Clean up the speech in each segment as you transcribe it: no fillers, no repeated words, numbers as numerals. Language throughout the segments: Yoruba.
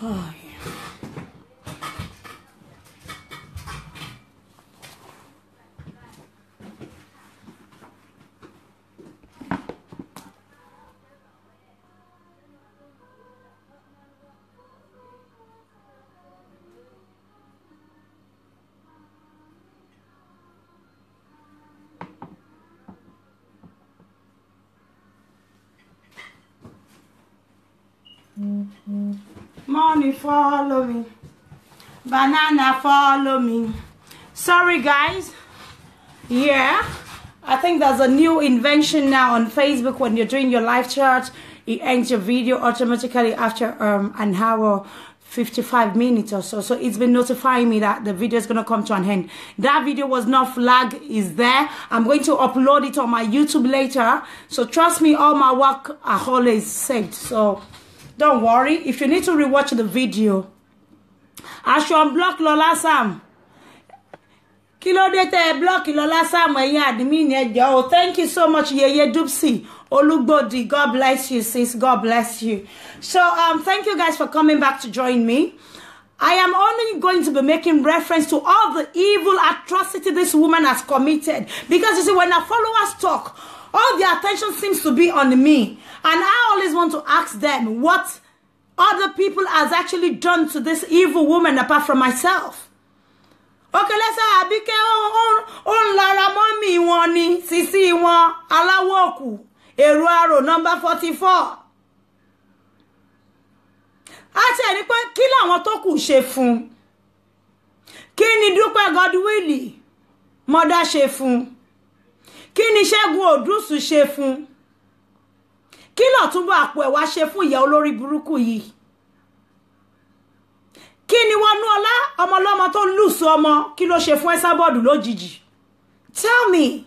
Oh, yeah. Money follow me, banana follow me. Sorry guys. Yeah, I think there's a new invention now on Facebook. When you're doing your live chat, it ends your video automatically after an hour 55 minutes or so. So it's been notifying me that the video is going to come to an end. That video was not flagged, is there. I'm going to upload it on my YouTube later. So trust me, all my work are always saved. So don't worry. If you need to rewatch the video, I shall unblock Lola Sam. Kí ló dé tẹ́ ẹ block Lola Sam, ẹ̀yin admin, ẹ jọ̀ọ́? Thank you so much, Yeye Dupsy Olugbodi. God bless you, sis. God bless you. So thank you guys for coming back to join me. I am only going to be making reference to all the evil atrocity this woman has committed. Because you see, when our followers talk, all the attention seems to be on me. And I always want to ask them what other people has actually done to this evil woman apart from myself. Okay, let's say Abike ó ń lara mummy wọn ni, sisi wọn, aláwọ̀ òkú, èrò àrò number 44. Àti ẹni pé kí làwọn tó kù ṣe fún? Kí ni Dúpẹ́ Godwill mọ́dá ṣe fún? Kí ni Ṣẹ́gun Òdùsù ṣe fún? Kí lọ̀túnbọ̀ àpò ẹ̀wà ṣe fún ìyá olórí burúkú yìí? Kí ni Wọnúọlá ọmọlọ́mọ tó lùsù ọmọ kí ló ṣe fún Esabod lójijì? Tell me,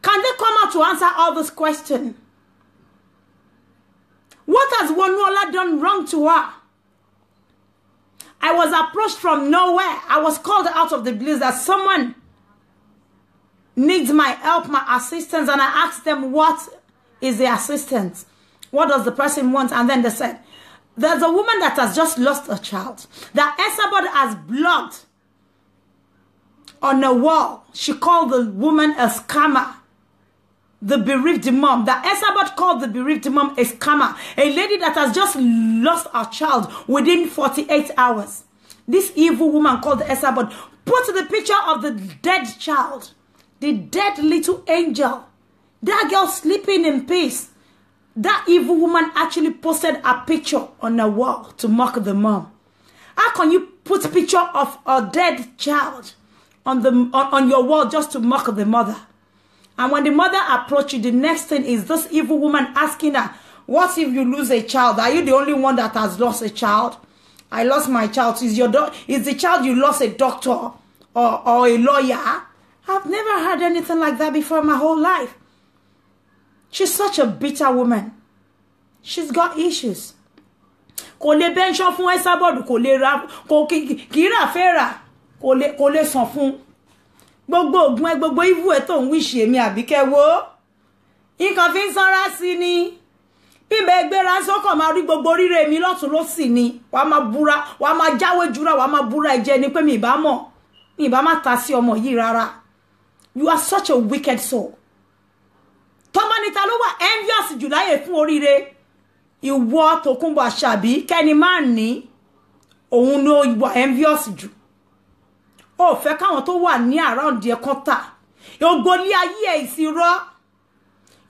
can they come out to answer all this question? What has Wọnúọlá done wrong to her? I was approached from nowhere. I was called out of the blue that someone needs my help, my assistance, and I asked them, what is the assistance? What does the person want? And then they said, there's a woman that has just lost a child that Esabod has blocked on a wall. She called the woman a scammer. The bereaved mom. That Esabod called the bereaved mom a scammer. A lady that has just lost her child within 48 hours. This evil woman called Esabod put the picture of the dead child, the dead little angel, that girl sleeping in peace. That evil woman actually posted a picture on the wall to mock the mom. How can you put picture of a dead child on your wall just to mock the mother? And when the mother approached you, the next thing is this evil woman asking her, what if you lose a child? Are you the only one that has lost a child? I lost my child. Is the child you lost a doctor or a lawyer? I've never heard anything like that before in my whole life. She's such a bitter woman. She's got issues. Kò lè pension fún Esabod, kò lè ra, kò kì í rà fẹ́ rà, kò lè san fún. Gbogbo ògùn ẹ, gbogbo evil ẹ tó ń wish èmi Àbíkẹ́ wo. Nǹkan fi ń sanra sí ni. Bí bẹ́ẹ̀ gbéra sọ́kàn máa rí gbogbo oríire mi lọ́tún lósì ni. Wàá máa búra, wàá máa jáwé jura, wàá máa búra ẹ̀jẹ̀ ni pé mi ìbá mọ̀. Mi ìbá má ta sí ọmọ yìí rárá. You are such a wicked soul. Tọ́mọ́nita ló wà envious jù láyè fún oríire. Ìwọ Tòkunbọ̀ Àṣàbí kẹ́ni máa ní òun ló wà envious jù. Ó fẹ́ káwọn tó wà ní around ẹ̀ kan tà. Ògbólé ayé ẹ̀ ìsirọ́.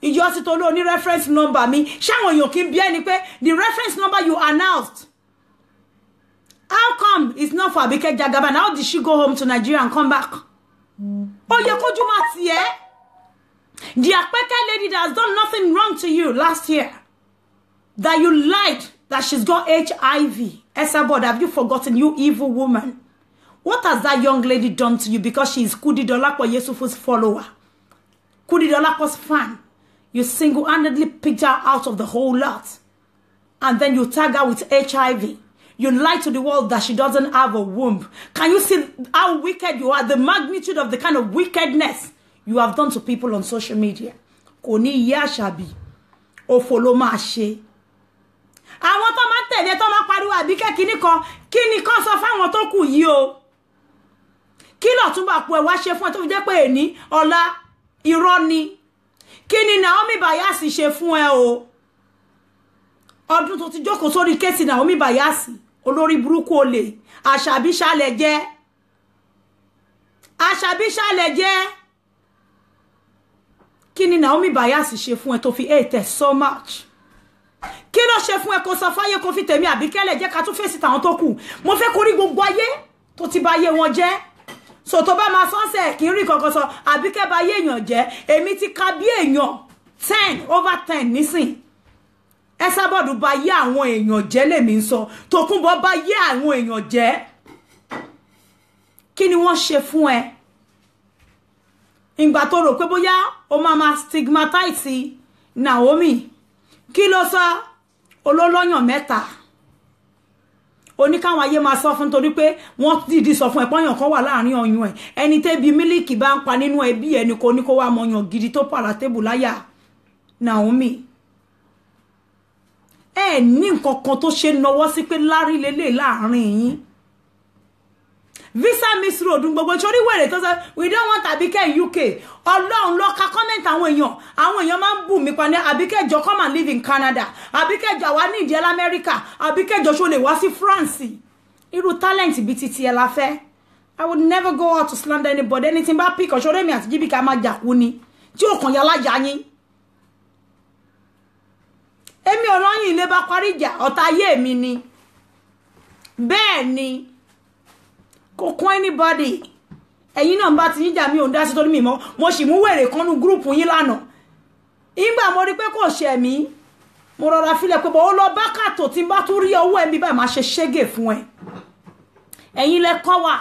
Ìjọ sí tó ló ní reference number mi. Ṣáwọn èèyàn kì í bí ẹni pé the reference number you announced, how come it's not for Abike Jagaban? How did she go home to Nigeria and come back? Ó yẹ kójú máa tiẹ̀. The Apeke lady that has done nothing wrong to you last year, that you lied that she's got HIV. Esabod, have you forgotten, you evil woman? What has that young lady done to you? Because she is Kudi Dolapo Yesufu's follower, Kudi Dolapo's fan. You single-handedly picked her out of the whole lot. And then you tag her with HIV. You lie to the world that she doesn't have a womb. Can you see how wicked you are? The magnitude of the kind of wickedness you have done to people on social media. Kò ní yé Àṣàbí. Òfò ló máa ṣe. Àwọn tó máa ń tẹ̀lé tó máa pariwo Àbíkẹ́ kinní kan, kí ni kán sọ fáwọn tó kù yìí o? Kí lọ̀túnba àpò ẹ̀ wá ṣe fún ẹ tó fi jẹ́ pé èní ọ̀la irọ́ ni? Kí ni Naomi Bayasi ṣe fún ẹ o? Ọdún tó ti jókòó sórí case Naomi Bayasi, olórí burúkú olè, Àṣàbí ṣàlẹ̀ jẹ́, Àṣàbí ṣàlẹ̀ jẹ́. Kí ni Naomi Bayasi ṣe fún ẹ tó fi hate ẹ so much? Kí ló ṣe fún ẹ kó sọ fáyé kó fi tèmi Àbíkẹ́lẹ̀ jẹ́ ká tún fèsì tàwọn tó kù? Mo fẹ́ kó rí gbogbo ayé tó ti bà ayé wọn jẹ́. So tó bá máa sọ́nsẹ̀ kí n rí kankan sọ, Àbíkẹ́ bà ayé èèyàn jẹ́. Èmi ti ka bí èèyàn 10 over 10 nísìn. Esabod bà ayé àwọn èèyàn jẹ́ lèmi ń sọ, Tòkunbọ̀ bà ayé àwọn èèyàn jẹ́. Kí ni wọ́n ṣe fún ẹ ìgbà tó rò pé bóyá o máa máa stigmatize Naomi? Kí ló sọ? Olólọ́yàn mẹ́ta oníkàwọn ayé máa sọ fún torí pé wọ́n dìídì sọ fún ẹ pọ́yàn kan wà láàrin ọyàn ẹ̀. Ẹni tẹ́bi mílíkì bá ń pa nínú ẹbí ẹni kò ní kó wá mọyàn gidi tó pàràtébù láyà Naomi. Ẹ ní nǹkan kan tó ṣe nọwọ́ sí pé lárí lélẹ̀ láàrin yín. Visa miss road gbogbo sórí wèrè tó sọ, "We don't want Abike in UK." Ọlọ́run lọ ka comment àwọn èèyàn. Àwọn èèyàn máa ń bù mí pa ní, "Abike, jọ, come and live in Canada. Abike, jọ, àwa ní ìdí ẹ lamẹ́ríkà. Abike, jọ, ṣó lè wá sí France? Irú talent bíi titi ẹ la fẹ́." I would never go out to slander anybody. Anything bá pick ọ̀ṣọ́rẹ́ mi àti jíbìkà máa jàkú ni tí ò kàn yálà yá yín. Èmi ò rányìn ilé bá parí ìjà, ọ̀tá ayé mi ni. Bẹ́ẹ̀ ni, kò kún anybody. Ẹ̀yin náà bá ti yín jà, mi ò ń dá sí torí mi mọ́. Mo sì mú wèrè kan nú group yín lánàá. Ìgbà mo rí pé kò ṣẹ̀ mí, mo rọra filẹ̀ pé bọ́ ó lọ bá kàtó. Tí n bá tún rí ọwọ́ ẹ̀ mi báyìí, máa ṣe ṣégè fún ẹ. Ẹ̀yin lẹ kọ́ wa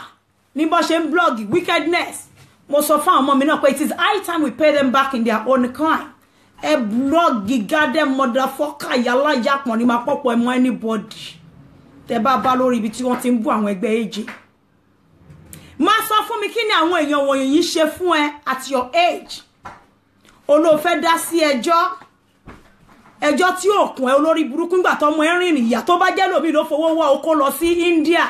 ní bó ṣe ń blog wickedness. Mo sọ fún àwọn ọmọ mi náà pé it is high time we pay them back in their own kind. Ẹ blog garden motherfucker, yálà yàpọ̀ ní máa pọ̀pọ̀ ẹ mọ́ anybody tẹ bá bá lórí ibi tí wọ́n ti ń bú àwọn ẹgbẹ́ èjì. Máa sọ fún mi, kí ni àwọn èèyàn wọ̀nyí yìí ṣe fún ẹ at your age? Olóòfẹ́ dá sí ẹjọ́, ẹjọ́ tí ò kún ẹ. Olórí burúkú, ńgbà tọmọ ẹ rìnrìn ìyà, tó bá jẹ́ lómi ló fowó wá oko lọ sí India,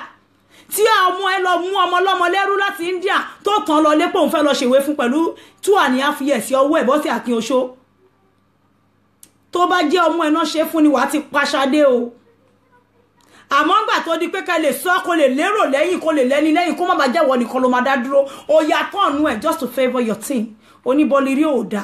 tí ọmọ ẹ lọ mú ọmọ ọlọ́mọ lẹ́rú láti India, tó tàn lọ lépò òun fẹ́ lọ ṣèwé fún pẹ̀lú 2.5 years ọwọ́ ẹ̀ bọ́sẹ̀ Akin Oṣó, tó bá jẹ́ ọmọ ẹ náà ṣe fún ni, wàá ti paṣadé o. Àmọ́ ńgbà tó di pé ká lè sọ, kó lè lérò lẹ́yìn, kó lè lẹ́ni lẹ́yìn, kó má bàa jẹ́wọ́ nìkan ló máa dá dúró, ó yà tọ́ọ̀nù ẹ̀ just to favour your team. Oníbọ̀lì rí òòdà,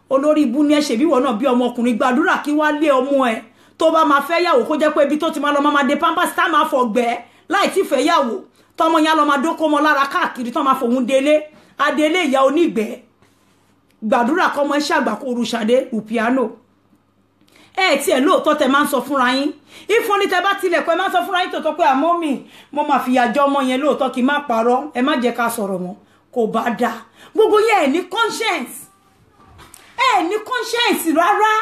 olórí ibú ní ẹ. Ṣèbí ìwọ náà bí ọmọkùnrin, gbàdúrà kí wá lé ọmọ ẹ tó bá máa fẹ́ yàwó, kó jẹ́ pé ibi tó ti máa lọ máa dé pampers, tá máa fọ̀gbẹ́ láì tí fẹ́ yàwó, tọmọ yẹn lọ máa dókó mọ lára káàkiri, tó máa fòun délé adélé ìyá onígbẹ́. Gbàdúrà kọ́mọ ẹ ṣàgbà kó ruṣadé ùpíánò ẹ tiẹ̀. Lóòótọ́ tẹ máa ń sọ fúnra yín ìfúnni, tẹ bá tilẹ̀kùn, ẹ máa ń sọ fúnra yín tòótọ́ pé àmọ́ mi mo máa fìyà jẹ ọmọ yẹn lóòótọ́, kí n má parọ́, ẹ má jẹ́ ká sọ̀rọ̀ mọ́. Kò bá dáa, gbogbo yẹn, ẹ ní conscience, ẹ ní conscience rárá.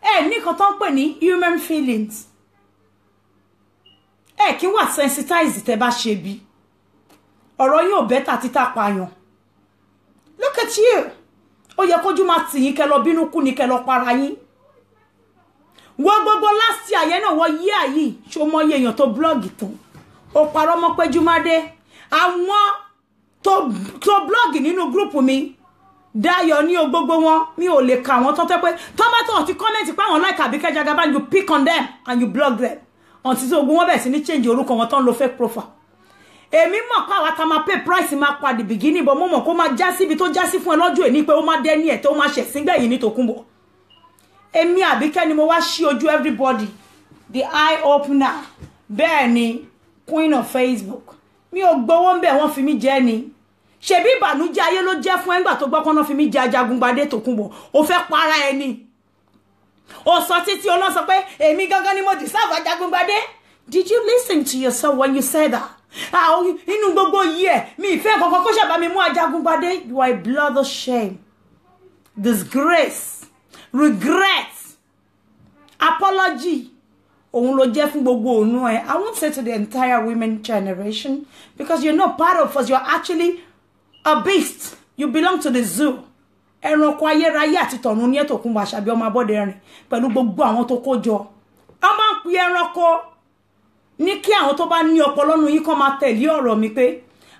Ẹ ní nǹkan tó ń pè ní human feelings. Ẹ kí wà sensitize. Tẹ bá ṣe bí ọ̀rọ̀ yín ò better títà pààyàn. Look at you. Ó yẹ kójú máa tì yín, kẹ́ lọ bínú kú ni, kẹ́ lọ para yín. Wọ́n gbogbo last year yẹn náà, wọ́n yí àyí ṣó mọ iye èèyàn tó blog tán? Ó parọ́ mọ́ Péjúmádé. Àwọn tó blog nínú group mi, Dayọ̀ ní o, gbogbo wọn, mi ò lè kà wọ́n tán. Tẹ́ pé tọ́mátọ̀ ti comment pé àwọn like Àbíkẹ́ Jagaban, you pick on them and you blog them until tí ogun wọn bẹ̀rẹ̀ sí ní change orúkọ wọn tó ń lo fake profile. Èmi mọ̀ pé àwa ta máa pay price máa pa the beginning, but mo mọ̀ kó máa já síbi tó já sí fún ẹ lọ́jọ́ èní, pé ó máa dẹ́ni ẹ̀ tó máa ṣẹ̀ sígbẹ̀yìn ní Tòkunbọ̀. Èmi Àbíkẹ́ ni mo wá ṣí ojú everybody, the eye opener. Bẹ́ẹ̀ ni, queen of Facebook, mi ò gbowó ń bẹ̀, wọ́n fi mí jẹ́ ni. Ṣebí ìbànújẹ́ ayé ló jẹ́ fún ẹgbà tó gbọ́ kọ́nà fi mí jẹ Ajagungbadé Tòkunbọ̀. Ó fẹ́ para ẹni, ó sọ títí olóò pé èmi gangan ni mo deserve Ajagungbadé. Did you listen to yourself when you said that? Ah, inú gbogbo yìí ẹ, mi ìfẹ́ kankan kó ṣàbá mi mú Ajagungbadé. You are a blood of shame, disgrace, regret, apology òun ló jẹ́ fún gbogbo òun ẹ. I won't say to the entire women generation because you're not part of us. You're actually a beast. You belong to the zoo. Ẹranko ayérayé àti tọ̀run ní Tòkunbọ̀ Àṣàbí ọmọ Abọ́dẹrìn pẹ̀lú gbogbo àwọn tó kó jọ. Wọ́n máa ń pe ẹranko. Ní kí àwọn tó bá ní ọpọlọ nínú yín kàn máa tẹ̀lé ọ̀rọ̀ mi pé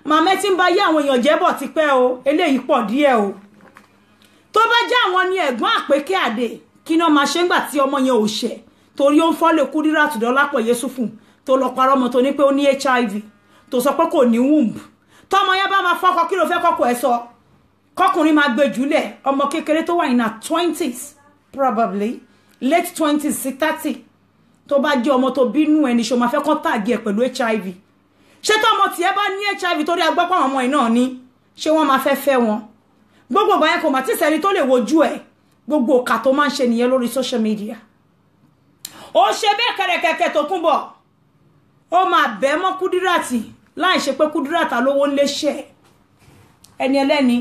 màmá tí ń bá yé àwọn èèyàn jẹ́ bọ̀ tipẹ́ o, eléyìí pọ̀ díẹ̀ o. Tó bá jẹ́ àwọn ni ẹ̀gbọ́n Àpèkẹ́ Àdè, kí náà máa ṣe ń gbà tí ọmọ yẹn ò ṣẹ̀, torí ó ń fọ́lẹ̀ Kúdírát Dọlápọ̀ Yésùfù tó lọ parọ́ ọmọ tó ní pé ó ní HIV, tó sọ pé kò ní womb. Tọmọ yẹn bá máa fọ́kọ, kí ló fẹ́ kọ́kọ́ ẹ sọ? Kọkùnrin máa gbé jùlẹ̀, ọmọ kékeré tó wà in her 20s, probably late 20s sí 30, tó bá jẹ́ ọmọ tó bínú ẹni, ṣo máa fẹ́ kọ́ tag ẹ̀ pẹ̀lú HIV? Ṣé tọmọ tiẹ̀ bá ní HIV, torí agbọ́pọ̀ àwọn ọmọ ẹ̀ náà ní, ṣé wọ́n máa fẹ́ fẹ́ wọn? Gbogbo ìgbà yẹn, kò mà tí sẹ́ni tó lè wojú ẹ̀. Gbogbo òkà tó máa ń ṣe nìyẹn lórí social media. Ó ṣe bẹ́ẹ̀ kẹ̀rẹ̀kẹ̀kẹ̀ tó kún bọ̀, ó máa bẹ́ mọ́ Kúdíràtì láì ṣe pé Kúdíràtà lówó ń léṣẹ̀ ẹni ẹlẹ́ni.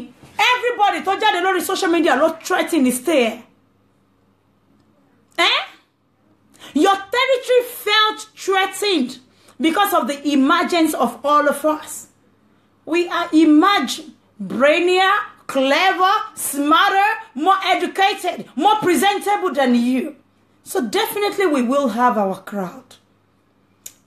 Everybody tó jáde lórí social media ló threaten stay ẹ̀. Eh? Your territory felt threatened because of the emergence of all of us. We are emerged brainier, clever, smarter, more educated, more presentable than you. So definitely we will have our crowd.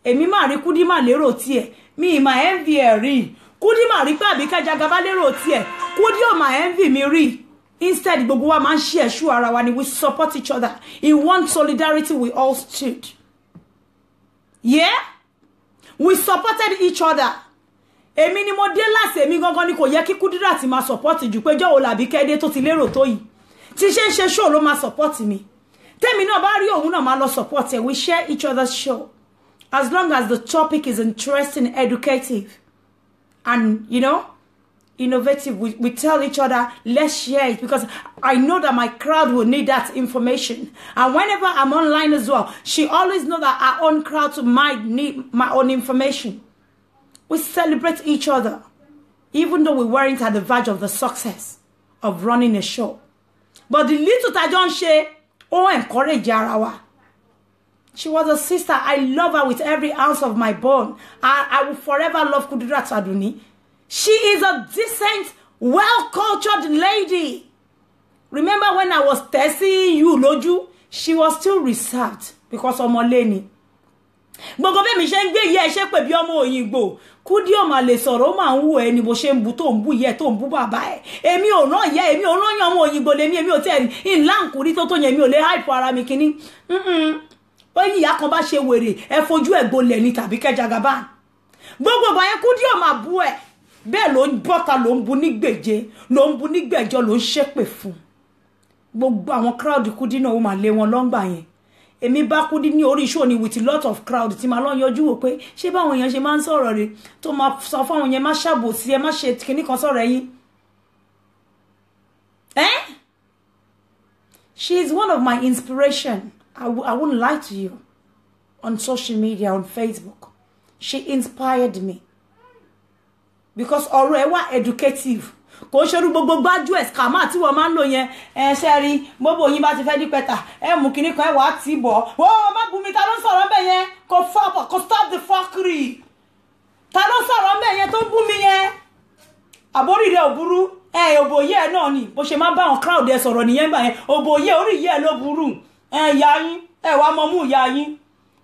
Èmi máa rí Kúdí máa lérò tiẹ̀, mi ì máa envy ẹ̀ rí. Kúdí máa rí pé Àbíkẹ́ Jagaba lérò tiẹ̀, Kúdí ò máa envy mi rí. Instead, gbogbo wa máa ń ṣe ẹ̀ṣú ara wa ni. We support each other. In one solidarity we all stood. Yeah? We supported each other. Èmi ni mo dé láti, èmi gangan ni kò yẹ kí Kúdírát máa support jù, pé jọ́wọ́ làbí kẹ́dé tó ti lérò tó yìí tí ṣe ń ṣe show ló máa support mi. Tẹ́mi náà bá rí òun náà máa lọ support ẹ̀. We share each other's show as long as the topic is interesting, educative and innovative. We tell each other, "Let's share it," because I know that my crowd will need that information. And whenever I'm online as well, she always know that our own crowd might need my own information. We celebrate each other, even though we weren't at the verge of the success of running a show. But the little tá jọ ń ṣe, ó encourage ara wa. She was a sister. I love her with every ounce of my bone. I will forever love Kudirat Aduni. She is a decent, well-cultured lady. Remember when I was testing you lójú, she was still reserved because ọmọlé ni. Gbogbo bí mi ṣe ń gbé ìyá ẹ ṣe pé bí ọmọ òyìnbó, Kúdí ò máa lè sọ̀rọ̀, ó máa ń wù ẹ́ ni bó ṣe ń bu, tó ń bú ìyá ẹ, tó ń bú bàbá ẹ. Èmi ò rán ìyá, èmi ò rán yàn, ọmọ òyìnbó lèmi, èmi ò tẹ̀ ńlá nkúrí tó yẹn, mi ò lè hype ara mi kínní. Ó yí ìyá kan bá ṣe wèrè, ẹ fojú ẹ̀ gbolẹ̀ ni tàbí kẹjagaba. Gbogbo ìgbà yẹn, Kúdí ò máa bú ẹ bẹ́ẹ̀, ló ń bọ́ta, ló ń bu ní gbèje, ló ń bu ní gbẹ̀jọ, ló ń ṣépè fún gbogbo àwọn crowd. Kúdí náà, ó máa lé wọn lọ́ngbà yẹn. Èmi bá Kúdí ní orí show ni with a lot of crowd, tí máa lọ yọjú wò pé ṣé báwọn èèyàn ṣe máa ń sọ̀rọ̀ rẹ̀, tó máa sọ fáwọn yẹn, má ṣàbòsí ẹ, má ṣe kinní kan sọ̀rọ̀ ẹ̀yìn. Eh? She is one of my inspiration. I wouldn't lie to you. On social media, on Facebook, she inspired me because ọ̀rọ̀ ẹ̀ wà educative, kò ń ṣerú gbogbo gbájú ẹ̀ scammer tí wọ́n máa ń lò yẹn. Ẹ ṣe rí gbogbo yín bá ti fẹ́ dípẹ́ta, ẹ mú kinní kan, ẹ wàá tì í bọ̀. Ó má bu mi. Ta ló ń sọ̀rọ̀ ńbẹ̀ yẹn? Kò fọ́, kò stop the fuckery. Ta ló ń sọ̀rọ̀ ńbẹ̀ yẹn tó ń bú mi yẹn? Àbórí rẹ̀ ò burú ẹ, òbòyé ẹ náà ni bó ṣe máa ń bá àwọn crowd ẹ sọ̀rọ̀ nìyẹn gbà yẹn. Òbòyé orí yẹ ló burú ẹ, ìyá yín ẹ wàá mọ mú ìyá yín.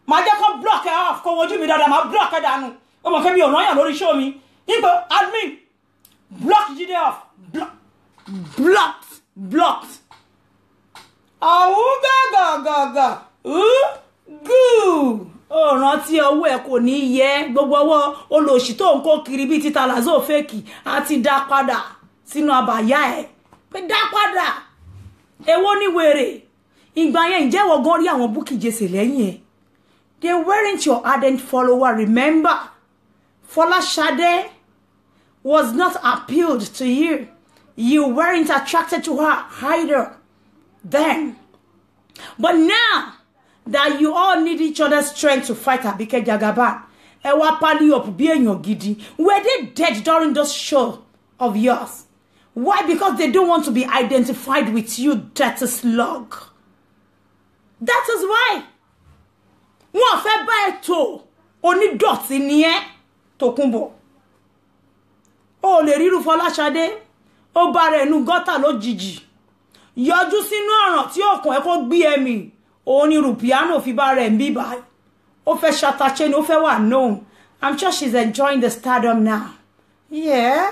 Màá jẹ́ kó block ẹ off, kó wojú mi dáadáa, màá block ẹ dànù. Ó mọ̀ kí mi ò rán yàn lórí show mi. Ipò admin, block Jídé off, block, blocked, blocked. Ọ̀hún gàgàgàgà gù, ó rántí ọwọ́ ẹ kò ní yẹ. Gbogbo ọwọ́ olòṣì tó ń kó kiri bíi títa làzó fake á ti dá padà sínú àbàyá ẹ pé dá padà. Èwo ní wèrè ìgbà yẹn? Ǹjẹ́ wọ́n gan rí àwọn Bukky Jesse lẹ́yìn ẹ̀? They weren't your ardent follower. Remember, Fọláṣadé was not appealed to you. You weren't attracted to her either then. But now that you all need each other's strength to fight Abike Jagaban, ẹ wá pally up bí èèyàn gidi. Were they dead during those show of yours? Why? Because they don't want to be identified with you, dirty slug. That is why. Wọ́n fẹ́ bá ẹ tó, onídọ̀tí ni ẹ́, Tòkunbọ̀. O lè ríru Fọláṣadé, ó bá rẹ̀ nu gọ́tà lójijì. Yọjú sínú ọ̀ràn tí òkun ẹ kó gbé ẹ̀mí. Òun ni Rùpíánò fi bá rẹ̀ ń bí báyìí. Ó fẹ́ ṣàtàṣe ni, ó fẹ́ wà known. I'm sure she's enjoying the stardom now. Yeah,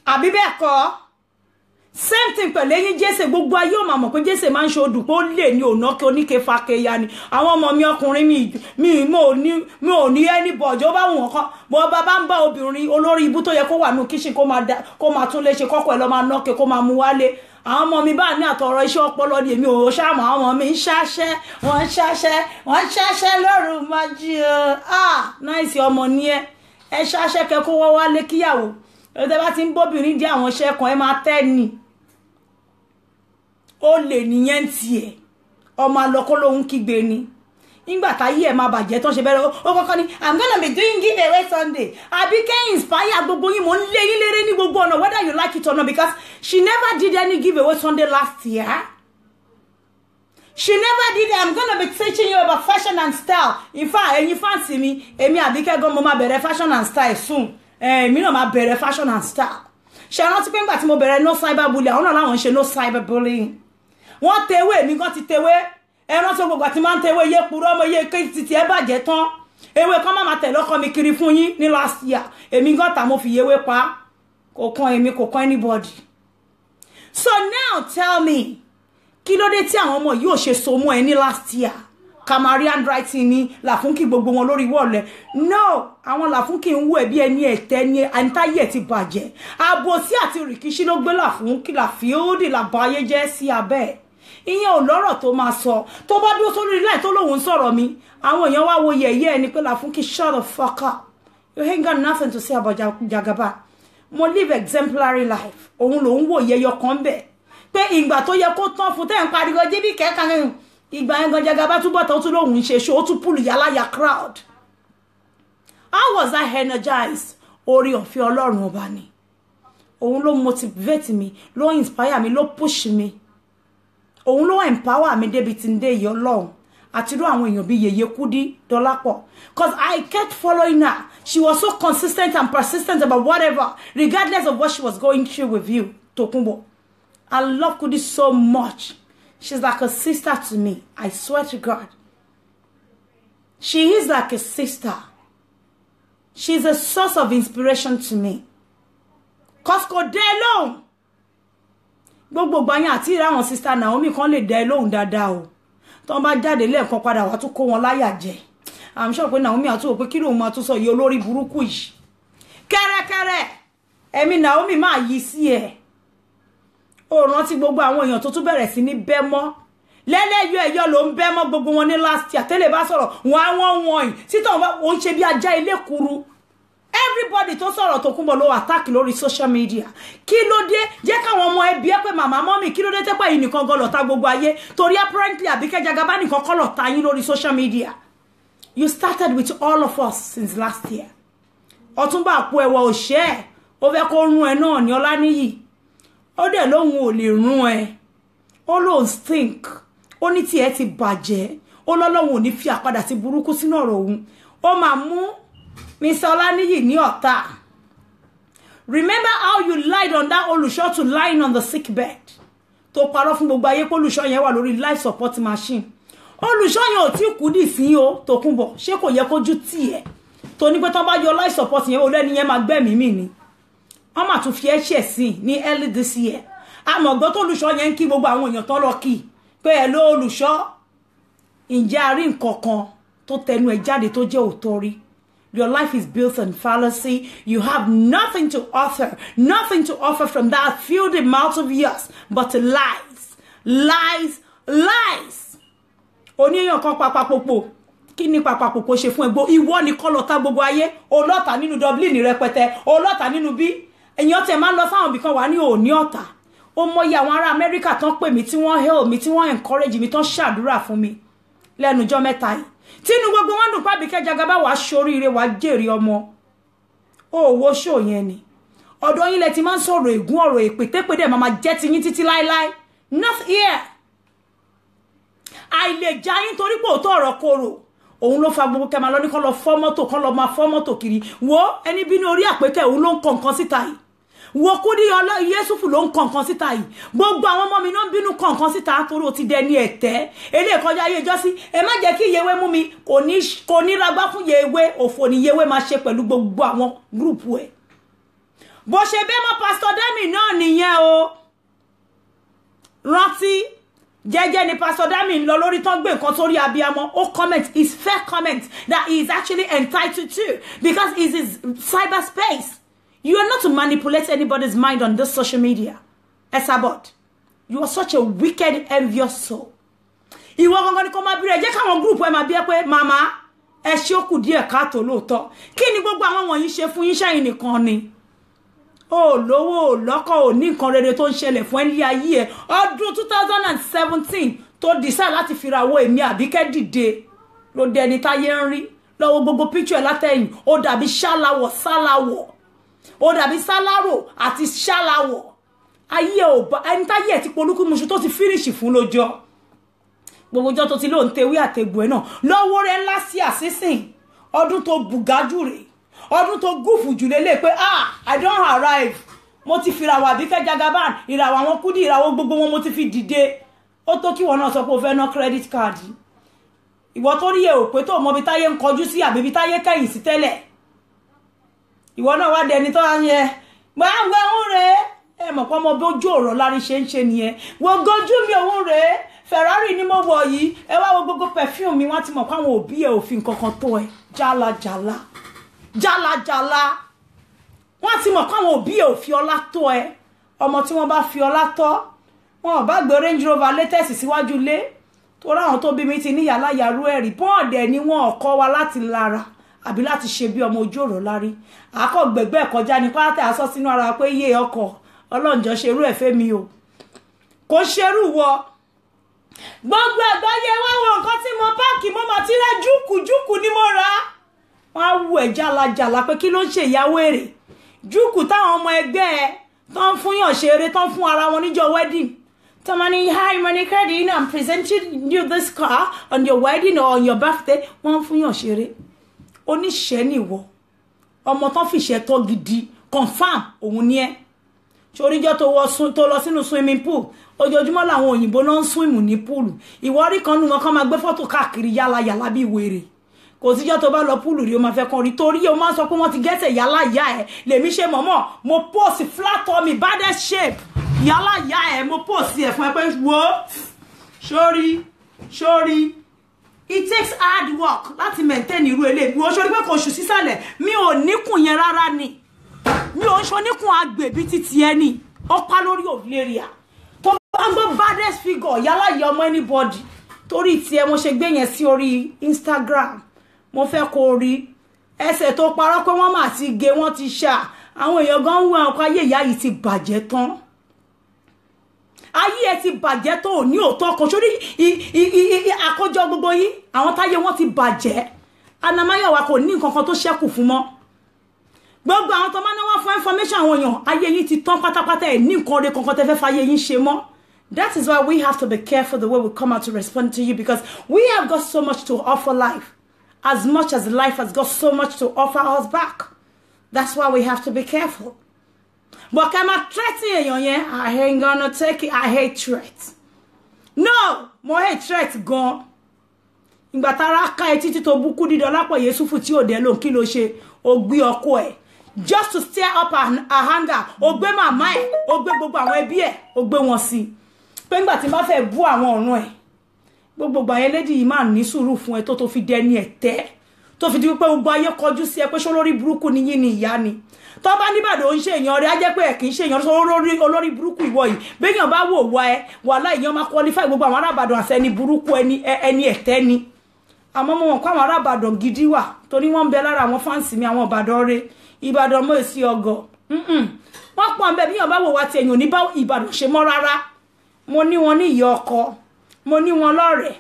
àbí bẹ́ẹ̀ kọ́? Same thing pẹ̀lú eyín Jésè. Gbogbo ayé ò máa mọ̀ pé Jésè máa ń ṣe odù, pé ó lè ní ònà kí oníke fakeya ni. Àwọn ọmọ mi ọkùnrin mi, mi ò ní anybody. Ó bá wù wọ́n kọ́ bọ́ bá bá ń bá obìnrin olórí ibú tó yẹ kó wà nù kíṣìn, kó máa tún léṣe, kọ́kọ́ ẹ̀ lọ́ máa nọ́ọ̀kẹ́, kó máa mú wálé. Àwọn ọmọ mi bá ní àtọ̀rọ̀ iṣẹ́ ọpọlọ ni. Èmi ò ṣàmọ̀. Àwọn ọmọ mi ń ṣáṣẹ́, wọ́n ń ṣáṣẹ́, wọ́n ń ṣáṣẹ́ lóru májú. Ah, nice ọmọ ní ẹ. Ẹ ṣáṣẹ́ kẹ kó wọ́ wálé kíyàwó. Ẹ tẹ́ bá ti ń bóbìnrin dí àwọn iṣẹ́ kan, ẹ máa tẹ́ ni. Ó lè nìyẹn tiẹ̀, ọmọ alọ́kọ́ lòun kígbe ni. Nígbà táyé ẹ̀ máa bàjẹ́ tán, ṣe bẹ́rẹ̀ ó kọ́kọ́ ní, "I'm gonna be doing give away Sunday." Àbíkẹ́ inspire gbogbo yín. Mò ń lé yín léré ní gbogbo ọ̀nà, whether you like it or not, because she never did any give away Sunday last year. She never did. "I'm gonna be teaching you about fashion and style." In fact, ẹ̀yin fans mi, èmi Àbíkẹ́ gan, mo máa bẹ̀rẹ̀ fashion and style soon. Èmi náà máa bẹ̀rẹ̀ fashion and style. Ṣe rántí pé ńgbà tí mo bẹ̀rẹ̀ no cyber bullying, àwọn náà láwọn ń ṣe no cyber bullying? Wọ́n tewé, èmi gan ti tewé. Ẹ rántí gbogbo àti máa ń tewé iye purọ́ ọmọ iye ké títí ẹ bàjẹ́ tán. Ewé kan máa tẹ̀lé ọkọ mi kiri fún yín ní last year. Èmi gan ta, mo fi ewé pa. Kò kan èmi, kò kan anybody. So now tell me, kí ló dé tí àwọn ọmọ yìí ò ṣe so mọ́ ẹ ní last year? Kamari handwriting ni Làfúnkì, gbogbo wọn lórí wọ́ọ̀lẹ̀. No, àwọn Làfúnkì ń wú ẹ bí ẹni ẹ̀tẹ́ ní àǹtáyé ẹ̀ ti bàjẹ́. Àbòsí àti rìkíṣí ló gbé Làfúnkì làfíòdì làbáyé jẹ́ sí abẹ́. Ìyẹn ò lọ́rọ̀ tó máa sọ. Tó bá dúró sórí láì tó lóun sọ̀rọ̀ mi, àwọn èèyàn wá wo yẹ̀yẹ́ ẹni pé, "Làfúnkì, shut the fuck up, you ain't got nothing to say about Jagaba." Mo live exemplary life. Òun lòun wò yẹyọ kan bẹ̀ pé ìgbà tó yẹ kó tán fún tẹ́ ń pariwo jíbí kẹ́kàn, ìgbà yẹn gan Jagaba túbọ̀ tó tún lóun ń ṣe ṣó, ó tún pull yálàyà crowd. How was I energized? Orí ọ̀fẹ́ Ọlọ́run Ọba ni. Òun ló motivate mi, ló inspire mi, ló push mi. Òun ló empower mi débi tí ń dé yìí. Ọlọ́run àti irú àwọn èèyàn bíi Yèyé Kúdí Dọ́lápọ̀, 'cause I kept following her. She was so consistent and persistent about whatever, regardless of what she was going through with you, Tokunbo. I love Kudi so much. She's like a sister to me. I swear to God, she is like a sister. She's a source of inspiration to me, 'cause kò dé lóhùn gbogbo gbàyàn àti ìrà àwọn sister Naomi kan lè dẹ lóhùn dáadáa o. Tó ń bá jáde lẹ́ẹ̀kan padà wá tún kó wọn láyà jẹ. I'm sure pé Naomi àtúwò pé kí lóun máa tún sọ yìí, olórí burúkú yìí. Kẹ́rẹ́kẹ́rẹ́ ẹ̀mí Naomi máa yí sí ẹ̀. Ó rántí gbogbo àwọn èèyàn tó tún bẹ̀rẹ̀ sí ní bẹ́ mọ́ lẹ́lẹ́yọ ẹ̀yọ́ ló ń bẹ́ mọ́ gbogbo wọn ní last year. Tẹ́lẹ̀ bá sọ̀rọ̀ wọn á wọ́n wọ̀nyí títọ̀ wọn ń ṣe bí ajá ilé kuru. Everybody tó sọ̀rọ̀ tó kúnbọ̀ ló attack lórí social media. Kí ló dé? Jẹ́ káwọn ọmọ ẹbí ẹ pé, "Màmá, mummy, kí ló dé tẹ́pẹ́ yìí nìkan gan lọ̀tá gbogbo ayé?" Torí apparently Àbíkẹ́ Jagaba nìkan kọ́ lọ̀tá yín lórí social media. You started with all of us since last year. Ọ̀túnba àpò ẹ̀wà òṣẹ́ ẹ̀, ó fẹ́ kó rún ẹ náà ní Ọláníyì. Ó dẹ̀ lóhun ò lè rún ẹ. Ó lóun stink, ó ní tiẹ̀ ti bàjẹ́. Ó lọ́lọ́hun ò ní fi àpadà sí burúkú sínú ọ̀rọ̀ òun. Ó máa mú Mr. Ọláníyì ní ọ̀tá. Remember how you lied on that olùṣọ́ to lying on the sick bed, tó parọ́ fún gbogbo ayé pé olùṣọ́ yẹn wà lórí life support machine. Olùṣọ́ yẹn ò tí kú dì sí o. Tòkunbọ̀, ṣé kò yẹ kójú tì ẹ́ tó ní pé tán bá yọ life support yẹn, olẹ́ni yẹn máa gbẹ́mìí mì ni? Wọ́n mà tún fi ẹ́ ṣẹ̀ sí ní early this year. Àmọ̀gbọ́n tó olùṣọ́ yẹn ń kí gbogbo àwọn èèyàn tán lọ kí pé ẹ ló olùṣọ́. Ǹjẹ́ a rí nǹkan kan tó tẹnu ẹ̀ jáde tó jẹ́ òótọ́ rí? Your life is built on fallacy. You have nothing to offer, nothing to offer from that filthy mouth of yours but lies, lies, lies. Oníyàn kan papapòpò. Kí ni papapòpò ṣe fún ẹgbó? Ìwọ nìkan lọ̀tá gbogbo ayé. Ọlọ́ta nínú Dublin rẹpẹtẹ, ọlọ́ta nínú bí. Èèyàn tẹ̀ máa ń lọ sáwọn ibìkan wà ní òní ọ̀tá. Ó mọyì àwọn ará Amẹ́ríkà tán pè mí, tí wọ́n hail mi, tí wọ́n encourage mi, tán ṣàdúrà fún mi lẹ́nujọ́ mẹ́ta yìí, tínú gbogbo wọn dùn pàbíkẹ́ Jagaba wàá ṣoríire, wàá jèrè ọmọ. Ó wo ṣó yẹn ni ọ̀dọ̀ yín lẹ ti máa ń sọ̀rọ̀ ègún, ọ̀rọ̀ èpè tépè dẹ̀ máa jẹ́ ti yín títí láéláé. Not here. Àìlè já yín torí pé òótọ́ ọ̀rọ̀ korò. Òun ló fa gbogbo kẹ́ máa lọ ní kán lọ fọ́ mọ́tò, kán lọ máa fọ́ mọ́tò kiri. Wo ẹni bínú orí àpékẹ́, òun ló ń kọ nǹkan síta yìí. Wo Kúdí Yẹ́sùfù ló ń kọ nǹkan síta yìí. Gbogbo àwọn ọmọ mi náà ń bínú kọ nǹkan síta torí o ti dẹni ẹ̀tẹ́. Eléyìí kọjá ayé ìjọ́sí. Ẹ má jẹ́ kí Yewé mú mi. Kò ní ragbá fún Yewé. Òfò ni Yewé máa ṣe pẹ̀lú gbogbo àwọn group ẹ̀. Bó ṣe bẹ́ẹ̀ mọ́ Pastor Dami náà nìyẹn o. Rántí jẹ́jẹ́ ni Pastor Dami ń lọ lórí tán gbé nǹkan sórí abiyamọ. Ó comment his fair comment that he is actually entitled to because it's his cyberspace. You are not to manipulate anybody's mind on this social media. Esabod, you are such a wicked, envious soul. Ìwọ gangan ni kò máa bí rẹ̀ jẹ́ káwọn group ẹ máa bí ẹ pé màmá ẹ ṣe ó kù díẹ̀ káàtó lóòótọ́. Kí ni gbogbo àwọn wọ̀nyí ṣe fún yín ṣẹ́yìn nìkan ni? Ó lówó, ó lọ́kọ̀, ò ní nǹkan rere tó ń ṣẹlẹ̀ fún ẹ ní ayé ẹ. Ọdún 2017 tó decide láti fìràwọ̀ èmi Àbíkẹ́ dìde ló dẹni táyé ń rí. Lọ́wọ́ gbogbo picture ẹ̀ látẹ̀yìn, ó dàbí ṣáláwọ̀ sáláwọ̀. Ó dàbí sálárò àti ṣáláwọ̀. Ayé ò bá ẹni táyé ẹ̀ ti polúkúmuṣu tó ti finish fún lójọ́. Gbogbo ọjọ́ tó ti lóun tewé àtẹ̀gbò ẹ̀ náà lọ́wọ́ rẹ̀ ńlá sí àsísìn. Ọdún tó bùgájù rè, ọdún tó gùfù jù lélẹ̀ pé ah, I don arrive. Mo ti fi ìràwọ̀ Àbíkẹ́ Jagaban, ìràwọ̀ àwọn Kúdí, ìràwọ̀ gbogbo wọn mo ti fi dìde. Ó tó kí wọn náà sọ pé o fẹ́ ná credit card. Ìwọ tó rí ẹ ò pé tó mọ ibi táyé ń kọjú sí àbí ibi táyé kẹ̀yìn sí tẹ́lẹ̀. Ìwọ náà wá dẹni tó wá yẹ gbàngbà ń rèé. Ẹ mọ̀ pé ọmọ bójú ọ̀rọ̀ lárí ṣe ń ṣe nìyẹn. Gbogbo ojú mi òun rèé, Ferrari ni mo wọ̀ yìí. Ẹ wá wo gbogbo perfume mi, wọ́n ti mọ̀ pé àwọn òbí ẹ ò fi nǹkan kan tó ẹ. Jálajàla jálajàla. Wọ́n ti mọ̀ pé àwọn òbí ẹ ò fi ọlá tó ẹ. Ọmọ tí wọ́n bá fi ọlá tọ́, wọn ò bá gbé Range Rover latest síwájú ilé. Torí àwọn tó bí mi ti ní yàrá yàrá ẹ̀rí bọ́ọ̀dẹ̀ ni wọ́n ò kọ́ wa láti lára àbí láti ṣe bí ọmọ ojú ọ̀rọ̀ lárí. Àkọ́ gbẹ̀gbẹ́ kọjá ní pátá aṣọ sínú ara pé yé ọkọ̀ ọlọ́njọ́ ṣerú ẹ̀ fẹ́ mi o. Kò ṣerú wọ. Gbogbo àgbáyé wá wo nǹkan tí mo páàkì, mo mà ti ra júkùjúkù ni mo rà. Wọ́n á wù ẹ̀ jálajàla pé kí ló ń ṣe ìyàwó èrè. Júkù táwọn ọmọ ẹgbẹ́ ẹ tó ń fún yàn ṣeré, tó ń fún ara wọn níjọ́ wedding. Tọ́mọ ní hi Monica, do you know I'm presenting you this car on your wedding or on your birthday? Wọ́n ń fún yàn ṣeré. Oníṣẹ́ nìwọ. Ọmọ tán fìṣẹ́ tọ́ gidi confam òun ni ẹ́. Soríjọ́ tó lọ sínú swimming pool, ojoojúmọ́ làwọn òyìnbó náà ń swim ní pool. Ìwọ rí kan nù wọn kán máa gbé fọ́tò káàkiri yálàyàlá bí wèrè. Kò síjọ́ tó bá lọ pool rí o máa fẹ́ kan rí torí o máa ń sọ pé wọ́n ti gẹ́sẹ̀ yálàyà ẹ̀. Lèmi ṣe mọ̀mọ́, mo post flat on me baddest shape. Yálàyà ẹ̀ mo post ẹ̀ fún ẹ pé wo sórí sórí. It takes hard work láti maintain irú eléyìí. Wo sórí pé kò ṣù sísàlẹ̀, mi ò níkùn yẹn rárá ni. Mi ò ń ṣoníkùn agbèbí títí ẹni. Ó pa lórí òléríà. Tó bá ń gbọ́ baddest figure yálàyà ọmọ anybody. Torí tiẹ̀ mo ṣe gbé yẹn sí orí Instagram. Mo fẹ́ kó rí ẹsẹ̀ tó parọ́ pé wọ́n máa ti gé, wọ́n ti ṣá. Àwọn èèyàn gan ń wọ ọkọ̀ ayé ìyá yìí ti bàjẹ́ tán. Ayé ẹ ti bàjẹ́ tó ò ní òótọ́ kan sórí àkójọ gbogbo yín. Àwọn táyé wọn ti bàjẹ́. Anamáyọ̀wá kò ní nǹkan kan tó ṣẹ́kù fún mọ́. Gbogbo àwọn tó máa ń wá fún information àwọn èèyàn, ayé yín ti tán pátápátá, ẹ̀ ní nǹkan rẹ̀ kankan tẹ́ fẹ́ fàyè yín ṣe mọ́. That is why we have to be careful the way we come out to respond to you, because we have got so much to offer life, as much as life has got so much to offer us back. That's why we have to be careful. But kẹ́ máa threaten èèyàn yẹn, I ain't gonna take it. I hate threat. No, mo hate threat gan. Ìgbà tára ká ẹ títí tó bú Kúdí Dọlápọ̀ Yẹ́sùfù tí ò dé lóhùn, kí ló ṣe? Ó gbé ọkọ ẹ̀ just to stir up her anger. Ó gbé màmá ẹ̀, ó gbé gbogbo àwọn ẹbí ẹ̀, ó gbé wọn sí. Pé ńgbà tí n bá fẹ́ bú àwọn ọ̀run ẹ̀, gbogbo ìgbà yẹn lady yìí máa ní sùúrù fún ẹ tó fi dẹni ẹ̀tẹ́, tó fi di wípé gbogbo ayé kọjú sí ẹ pé ṣó lórí burúkú ni yín ni ìyá ni. Tó bá níbàdàn ó ń ṣe èèyàn rẹ, á jẹ́ pé ẹ̀ kì í ṣe èèyàn rẹ, olórí burúkú ìwọ yìí. Béèyàn bá wò wá ẹ, wàhálà èèyàn máa qualify gbogbo àwọn arábàdàn àti ẹni burúkú, ẹni ẹ̀tẹ́ ni. Àmọ́ mo mọ̀ pé àwọn arábàdàn gidi wà, torí wọ́n ń bẹ lára àwọn fans mi, àwọn Ìbàdàn rẹ. Ìbàdàn mọ́ èsì ọgọ̀. Wọ́n pọ̀ ń bẹ, bí èèyàn bá wò wá ti èèyàn ní bá Ìbàdàn ṣe mọ́ rárá. Mo ní wọn ní ìyá ọkọ, mo ní wọn lọ́rẹ̀ẹ́.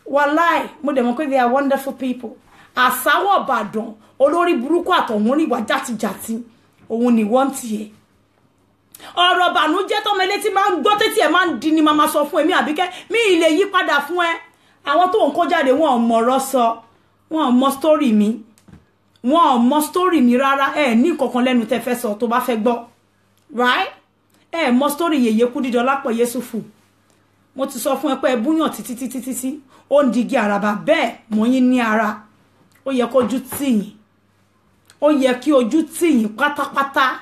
Wàláì, mo dẹ̀ mọ̀ pé they are wonderful people. Àsáwọ̀ Ìbàdàn, olórí burúkú àtọ̀hún ní ìwà játijàti, òun ni wọ́n ti yẹ. Ọ̀rọ̀ ìbànújẹ́ tọ́mọ elétí máa ń gbọ́ tẹ́tí ẹ̀ máa ń di ni màmá sọ fún èmi Àbíkẹ́, mi ì lè yí padà fún ẹ. Àwọn tó ń kó jáde wọn ò mọ̀rọ̀ sọ, wọn ò mọ story mi, wọn ò mọ story mi rárá. Ẹ ní kankan lẹ́nu tẹ́ fẹ́ sọ tó bá fẹ́ gbọ́. Right? Ẹ mọ story Yèyé Kúdí Dọlápọ̀ Yẹ́sùfù. Mo ti sọ fún ẹ pé ẹ búyàn títí títí títí, ó ń digi àràbà bẹ́ẹ̀ mọ́ yín ní ara. Ó yẹ kójú tì yín, ó yẹ kí ojú tì yín pátápátá.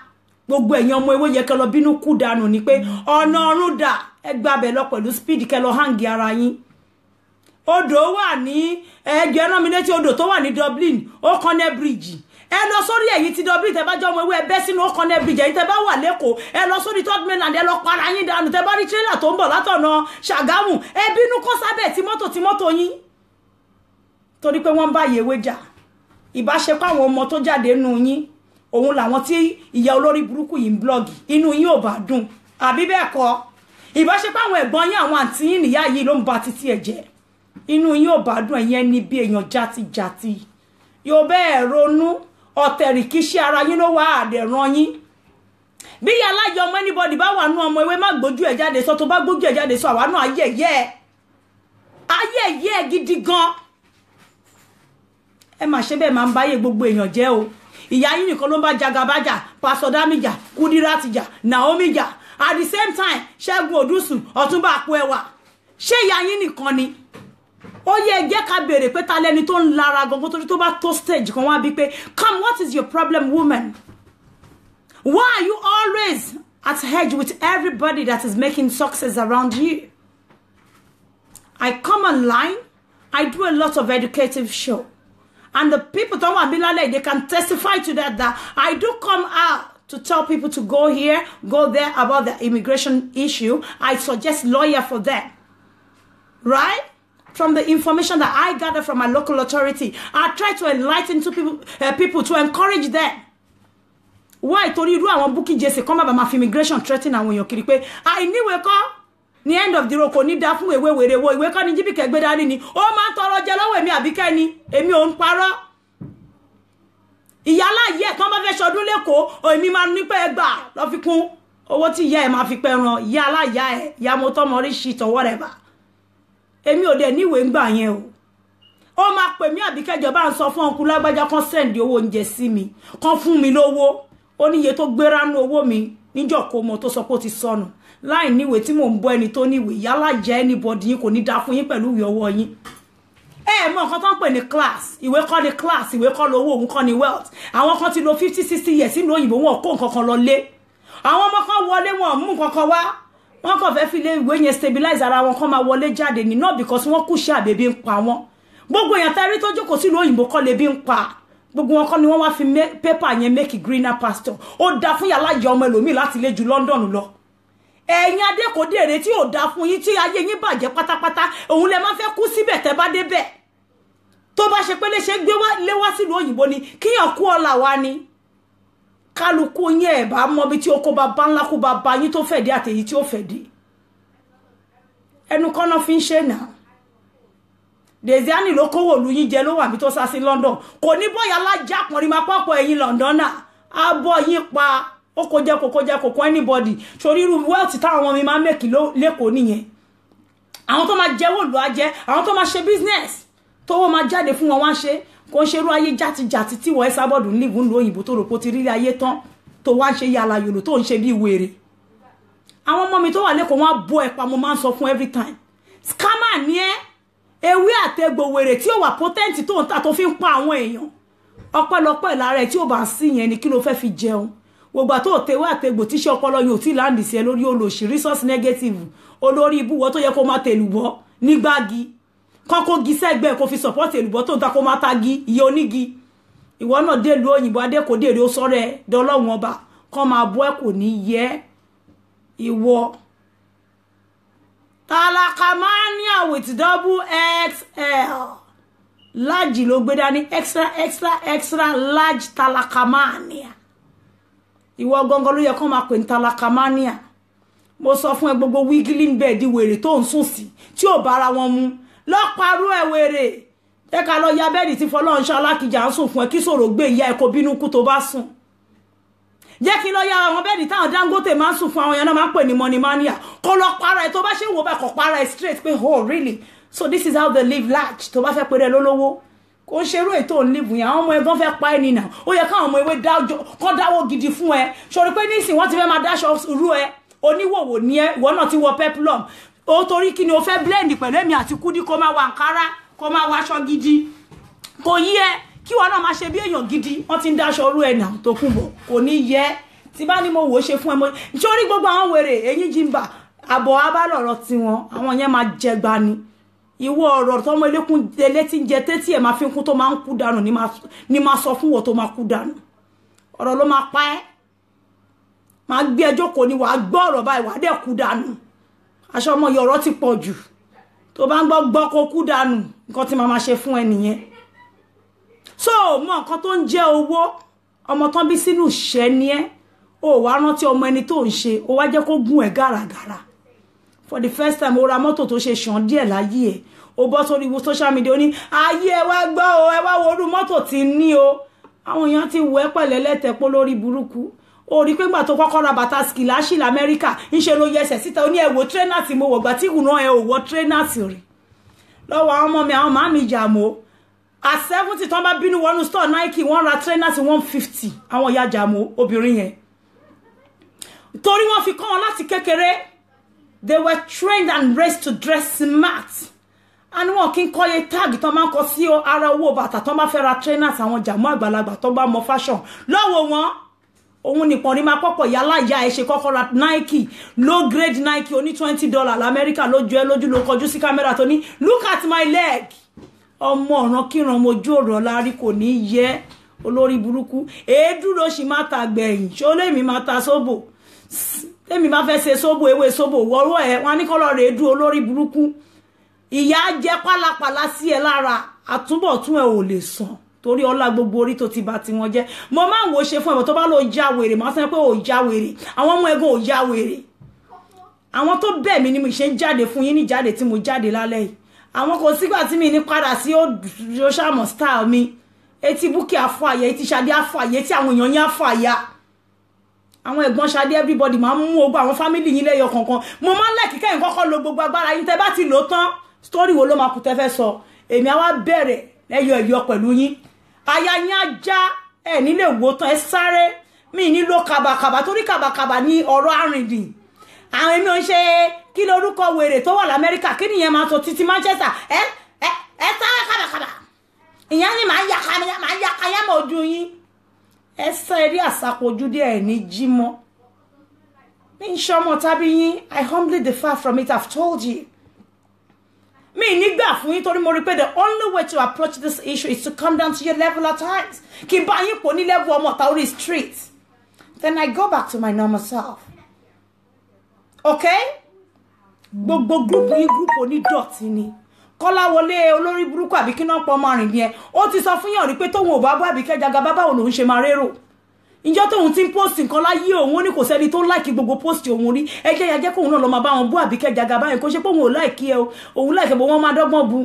Gbogbo ẹ̀yin ọmọ ewé yẹ kẹ́ lọ bínú kú dànù ni pé ọ̀nà ọ̀run dà. Ẹ gbàbẹ̀ lọ pẹ̀lú speed, kẹ́ lọ hang ara yín. Odò wà ní ẹjọ́, ẹran mi létí odò tó wà ní Dublin, O'Connell Bridge. Ẹ lọ sórí ẹ̀yin ti Dublin, tẹ́ bá jọ ọmọ ewé, ẹ bẹ́ sínú O'Connell Bridge. Ẹ̀yin tẹ́ bá wà lẹ́kọ̀ọ́, ẹ lọ sórí Third Mainland, ẹ lọ para yín dànù. Tẹ́ bá rí tírélà tó ń bọ̀ látọ̀nà Ṣàgámù, ẹ bínú kó sábẹ̀ tí mọ́tò tí mọ́tò yín, torí pé wọ́n ń bá yèwé jà. Ìbáṣepọ̀ àwọn ọmọ tó jáde nù yín òun làwọn tí ìyá olórí burúkú yìí ń blog, inú yín ò bá dùn, àbí bẹ́ẹ̀ kọ́? Ìbáṣepọ̀ àwọn ẹ̀gbọ́n yín, àwọn àǹtí yín nìyá yìí ló ń ba títí ẹ̀ jẹ́, inú yín ò bá dùn. Ẹ̀yẹn ní bí èèyàn játijàti yóò bẹ́ẹ̀ ronú ọ̀tẹ̀rìkíṣẹ́ ara yín ló wà àdẹ̀ràn yín. Bí ìyá alájọ ọmọ anybody bá wà nú ọmọ ewé, má gbójú ẹ̀ jáde sọ. Tó bá gbójú ẹ̀ jáde sọ, àwa náà ayẹyẹ ayẹyẹ gidi gan. Ẹ mà ṣe bẹ́ẹ̀ máa ń báyé gbogbo èèyàn jẹ́ o. Ìyá yín nìkan ló ń bá Jagabajà, Pastor Dami jà, Kudirat jà, Naomi jà at the same time, Ṣẹ́gun Òdùsù, Ọ̀túnba Àpò Ẹwà. Ṣé ìyá yín nìkan ni? Ó yẹ jẹ́ ká béèrè pé ta lẹni tó ń lara gangan, torí tó bá tó stage kan, wá bí pé, "Come, what is your problem, woman? Why are you always at edge with everybody that is making success around you?" I come online, I do a lot of educative show, and the people tó wà bí lálẹ́, they can testify to that, that I do come out to tell people to go here, go there about the immigration issue. I suggest lawyer for them, right? From the information that I gather from my local authority, I try to enlighten to people to encourage them. Why? Torí irú àwọn Bukky Jesse kọ́ má bàa máa fi immigration threaten àwọn èèyàn kiri pé àìníwèé kọ́ ní end of the road, kò ní dá fún ìwé wèrè wo. Ìwé kọ́ ni jíbìkẹ́ gbé dání ni ó máa ń tọrọ jẹ lọ́wọ́ èmi àbíkẹ́ ni. Èmi ò ń parọ́. Ìyálà yẹ tán bá fẹ́ ṣọdún lẹ́kọ̀ọ́, èmi máa ní pé ẹgbà lọ fi kún owó tí ìyá ẹ̀ máa fi pẹran. Ìyá aláya ẹ̀, ìyá mo tọ́mọ rí shit or whatever. Èmi ò dẹ̀ níwèé ń gbà yẹn o. Ó máa pè mí, àbíkẹ́jọba ń sọ fún ọkùnrin lágbájá kan send owó oúnjẹ sí mi, kan fún mi lówó. Ó níye tó gbéra nú owó mi níjọ́ kó mọ tó sọ pé ó ti sọnù láì níwèé tí mò ń bọ́ ẹni tó níwèé. Yálà jẹ́ anybody yín, kò ní dá fún yín pẹ̀lú ìwé ọwọ́ yín. Ẹ mọ nǹkan tó ń pè ní class. Ìwé kọ́ ni class, ìwé kọ́ lówó, òun kọ́ ni wealth. Àwọn kan ti lo 50, 60 years sínú òyìnbó, wọn kó nǹkan kan lọ lé. Àwọn ọmọ kan wọlé, wọn mú nǹkan kan wá. Wọn kàn fẹ́ fi lé ìwé yẹn stabilize ara wọn, kàn máa wọlé jáde ní, not because wọ́n kú sí àbẹ̀bí ń pa wọn. Gbogbo èèyàn tẹ́rí tó jókòó sílùú òyìnbó kọ́ lè bí ń pa gbogbo wọn kọ́ ni wọ́n wá fi pépà yẹn make greener pasture. Ó da fún yàrá ìyá ọmọ ẹlòmíì láti lé ju London lọ. Ẹ̀yin adékòdèrè tí ò da fún yín, tí ayé yín bàjẹ́ pátápátá, òun lẹ máa fẹ́ kú síbẹ̀ tẹ́ bá débẹ̀. Tó bá ṣe pé léṣe gbé lé wá sílùú òyìnbó ni kíyàn kú ọ̀la wa ni kálukú yín, ẹ̀ bá mọ bí tí ó kó bá bá ńlá kó bá bá yín tó fẹ̀ dé àtèyí tí ó fẹ̀ dé. Ẹnu kọ́nà fi ń ṣe náà. Desiani ló kówó òlu yín jẹ, ló wà bí tó sá sí London. Kò ní bóyá alájà pọnrin máa pọ̀pọ̀ ẹ̀yin London náà á bọ́ yín pa. Ó kó jẹ́ kó kó jẹ́ kó kó anybody sórí irú wealth táwọn ọmọ mi máa ń make lẹ́kọ̀ọ́ nìyẹn. Àwọn tó máa jẹ́wọ́ òlù á jẹ́ àwọn tó máa ṣe business tówó máa jáde fún wọn, wá ń ṣe. Kò ń ṣerú ayé játijàti tí wọ́n ẹ sábọ̀dù ń live ń lo òyìnbó tó rò pé ó ti rí ayé tán, tó wá ń ṣe yàrá yòlò, tó ń ṣe bí wèrè. Àwọn ọmọ mi tó wà lẹ́kọ̀ọ́, wọn á bọ́ ẹ̀ pa. Mo máa ń sọ fún every time, scammer ni ẹ́. Ewé àtegbò wèrè tí ó wà potent tó ń ta tó fi ń pa àwọn èèyàn, ọpẹ́lọpẹ́ lára ẹ̀ tí ó bá sí yẹn ni, kí ló fẹ́ fi jẹun? Gbogbo àtó tewé àtegbò tíṣẹ́ ọpọlọ yóò tí land sí ẹ lórí. Olòṣì, resource negative, olórí ibúwọ́ tó yẹ kó máa tèlùbọ́ nígbàgì kán kó gi sẹ́gbẹ̀ẹ́ kó fi support èlùbọ́ tó ń ta, kó máa tagi iye onígi. Ìwọ náà délùú òyìnbó, adékòdèrè, ó sọ̀rọ̀ ẹ dọlọ́run ọba kán máa bọ́ ẹ, kò ní yẹ ìwọ. Talakamania with double XL large ló gbé dání, extra extra extra large talakamania. Ìwọ gangan ló yẹ kó máa pè ní talakamania. Mo sọ fún ẹ, gbogbo wiggling bed wèrè tó ń sùn sí tí ò bára wọn mu, lọ́parú ẹ̀ wèrè. Jẹ́ ká lọ ya bed tí Fọlọ́runṣọ́ Alákìjà ń sùn fún ẹ, kí sòrò gbé ìyá ẹ kó bínú kú tó bá sùn. Jẹ́ kí n lọ ya àwọn bed táwọn Dangote máa ń sùn fún. Àwọn yẹn náà máa ń pè ní money mania. Kó lọ para ẹ. Tó bá ṣe ń wò bẹ́ẹ̀, kó para ẹ straight pé, "Oh really? So this is how they live large." Tó bá fẹ́ pé rẹ lólówó, Kò ń ṣerú ètò òǹlìbù yẹn. Àwọn ọmọ ẹ̀gbọ́n fẹ́ pa ẹ́ nìyà. Ó yẹ káwọn ọmọ ewé kọ́ dáwọ́ gidi fún ẹ. Sọ̀rọ̀ pé nísìnyí wọ́n ti fẹ́ máa dáṣọ rú ẹ. Oníwòwò ni ẹ, ìwọ náà ti wọ peplum. Ó torí kí ni o fẹ́ blend pẹ̀lú èmi àti Kúdí, kó máa wọ àǹkárá, kó máa wọ aṣọ gidi. Kò yí ẹ kí wọn náà máa ṣe bí èèyàn gidi. Wọ́n ti ń dáṣọ rú ẹ nà tó kún bọ̀. Kò ní yẹ. Tí bá ní mo wò ó ṣe fún ẹ mo. Sórí gbogbo àwọn wèrè eyín jìnbà àbọ̀ abálọ̀rọ̀ tiwọn, àwọn yẹn máa jẹgba ni. Ìwọ ọ̀rọ̀ tọmọ elékún létí ń jẹ tétí ẹ̀ máa fi ń kú tó máa ń kú dànù ni máa sọ fún wọ tó máa kú dànù. Ọ̀rọ̀ ló máa pa ẹ́. Máa gbé ẹjọ́ kò ní wàá gbọ́ ọ̀rọ̀ báyìí, wàá dẹ̀ kú dànù. Aṣọ ọmọ yìí ọ̀rọ̀ ti pọ̀ jù. Tó bá ń gbọ́ gbọ́ kó kú dànù, nǹkan tí màá máa ṣe fún ẹ nìyẹn. So mọ nǹkan tó ń jẹ́ owó, ọmọ tán bí sínú ìṣẹ́ ni ẹ́. O wá rántí ọmọ ẹni tó ń ṣe, o wá jẹ́ kó gún ẹ gàràgàrà. For the first time, o ra mọ́tò tó ṣe ṣàn díẹ̀ láyé ẹ̀. O bọ́ sórí social media, ó ní ayé ẹ wá gbọ́ o, ẹ wá wo orú mọ́tò tí ń ní o. Àwọn èèyàn ti wọ ẹ́ pẹ̀lẹ́ lẹ́tẹ̀pọ̀ lórí burúkú. O rí pé ńgbà tó kọ́kọ́ ra bàtà skilashi lamẹ́ríkà, ńṣe ló yẹsẹ̀ síta, ó ní ẹ wo trainers mo wọ̀, gbà tí ìkùnà ẹ ò wọ trainers rí. Lọ́wọ́ àwọn ọmọ mi, àwọn màmí ìjà mọ́. At 70, tán bá bínú wọnú store Nike, wọ́n ra trainers 150, àwọn ìyá jàmọ́ obìnrin yẹn. Torí wọ́n fi kọ́ wọn láti kékeré. They were trained and raised to dress smart. And wọn kì í kọ́yé tag tán máa ń kọ sí ara owó bàtà tán bá fẹ́ ra trainers. Àwọn jàmọ́ àgbàlagbà tó bá mọ fashion lọ́wọ́ wọn, òun nìkan ní máa pọ̀pọ̀ yálà ìyá ẹ ṣe kọ́kọ́ ra Nike, low grade Nike oní $20 lamẹ́ríkà lójú ẹ lójú, ló kọjú sí kámẹ́rà tó ní, "Look at my leg." Ọmọ ọ̀ràn kíran mojú ọ̀rọ̀ lárí, kò ní yẹ olórí burúkú. Èédú ló sì máa ta gbẹ̀yìn. Ṣó lèmi máa ta sóbò? Tèmi bá fẹ́ ṣe sóbò, ewé sóbò wọ́rọ́ ẹ̀ wọn ní kọ́lọ́ rèé dú. Olórí burúkú, ìyá jẹ́ pálapàla sí ẹ lára, àtúbọ̀tún ẹ ò lè sàn torí ọlá gbogbo orí tó ti bà tiwọn jẹ́. Mo máa ń wo ṣe fún ẹ̀bọ̀ tó bá lọ já wèrè, máa sọ pé ò já wèrè, àwọn ọmọ ẹ̀gbọ́n ò já wèrè. Àwọn tó bẹ̀ mí ni mo ṣe ń jáde fún yín ní jáde tí mo jáde lálẹ́ yìí. Àwọn kò sígbà tí mi ní padà sí ó style mi. Etí Búkì àfọ àyà, etí Ṣadé àfọ àyà, etí àwọn èèyàn yín àfọ àyà, àwọn ẹ̀gbọ́n Ṣadé, everybody máa ń mú ogun àwọn family yín lẹ́yọ kọ̀ọ̀kan. Mo máa ń lẹ́kì kẹ́yìn kọ́kọ́ lo gbogbo agbára yín. Tẹ́ bá ti lò tán, story wo ló máa kù tẹ́ fẹ́ sọ? Èmi á wá bẹ̀rẹ̀ lẹ́yọ ẹ̀yọ pẹ̀lú yín. Aya yín á já ẹ̀ nílé wò tán. Ẹ sáré mi nílò kàbàkàbà torí kàbàkàbà ní ọ̀rọ̀ àrìndìn. Àwọn èmi ò ń ṣe kí lorúkọ wèrè tó wà lamẹ́ríkà, kí nìyẹn máa sọ títí Manchester. Ẹ ẹ ẹ sáré kàbàkàbà ìyẹn ni màá yà màá yà káyàmọ̀ ojú yín. Ẹ sá eré àsápojúdé ẹ̀ ní jímọ́ ní sọmọ tàbí yín. I humbly differ from it. I've told you, mi nígbà fún yín torí mo rí pé the only way to approach this issue is to come down to your level at times, kí n bá yín pò ní level ọmọ ọ̀tá orí street, then I go back to my normal self, okay? Gbogbo group yín, group onídọ̀tí ni. Kọ́láwọlé olórí burúkú àbí kí náà pọ̀ ọmọ àrìn yẹn, ó ti sọ fún yàn rí pé tóun ò bá bá Àbíkẹ́ Jagaba, báwo lòun ṣe máa rérò ìjọ tóun ti ń post nǹkan láyé òun? Ó ní kò sẹ́ni tó like gbogbo post òun rí. Ẹ jẹ́ ya jẹ́ kóun náà lọ máa bá wọn bú Àbíkẹ́ Jagaba yẹn. Kó ṣe pé òun ò like ẹ o, òun like bó wọ́n máa dọ́gbọ́n bu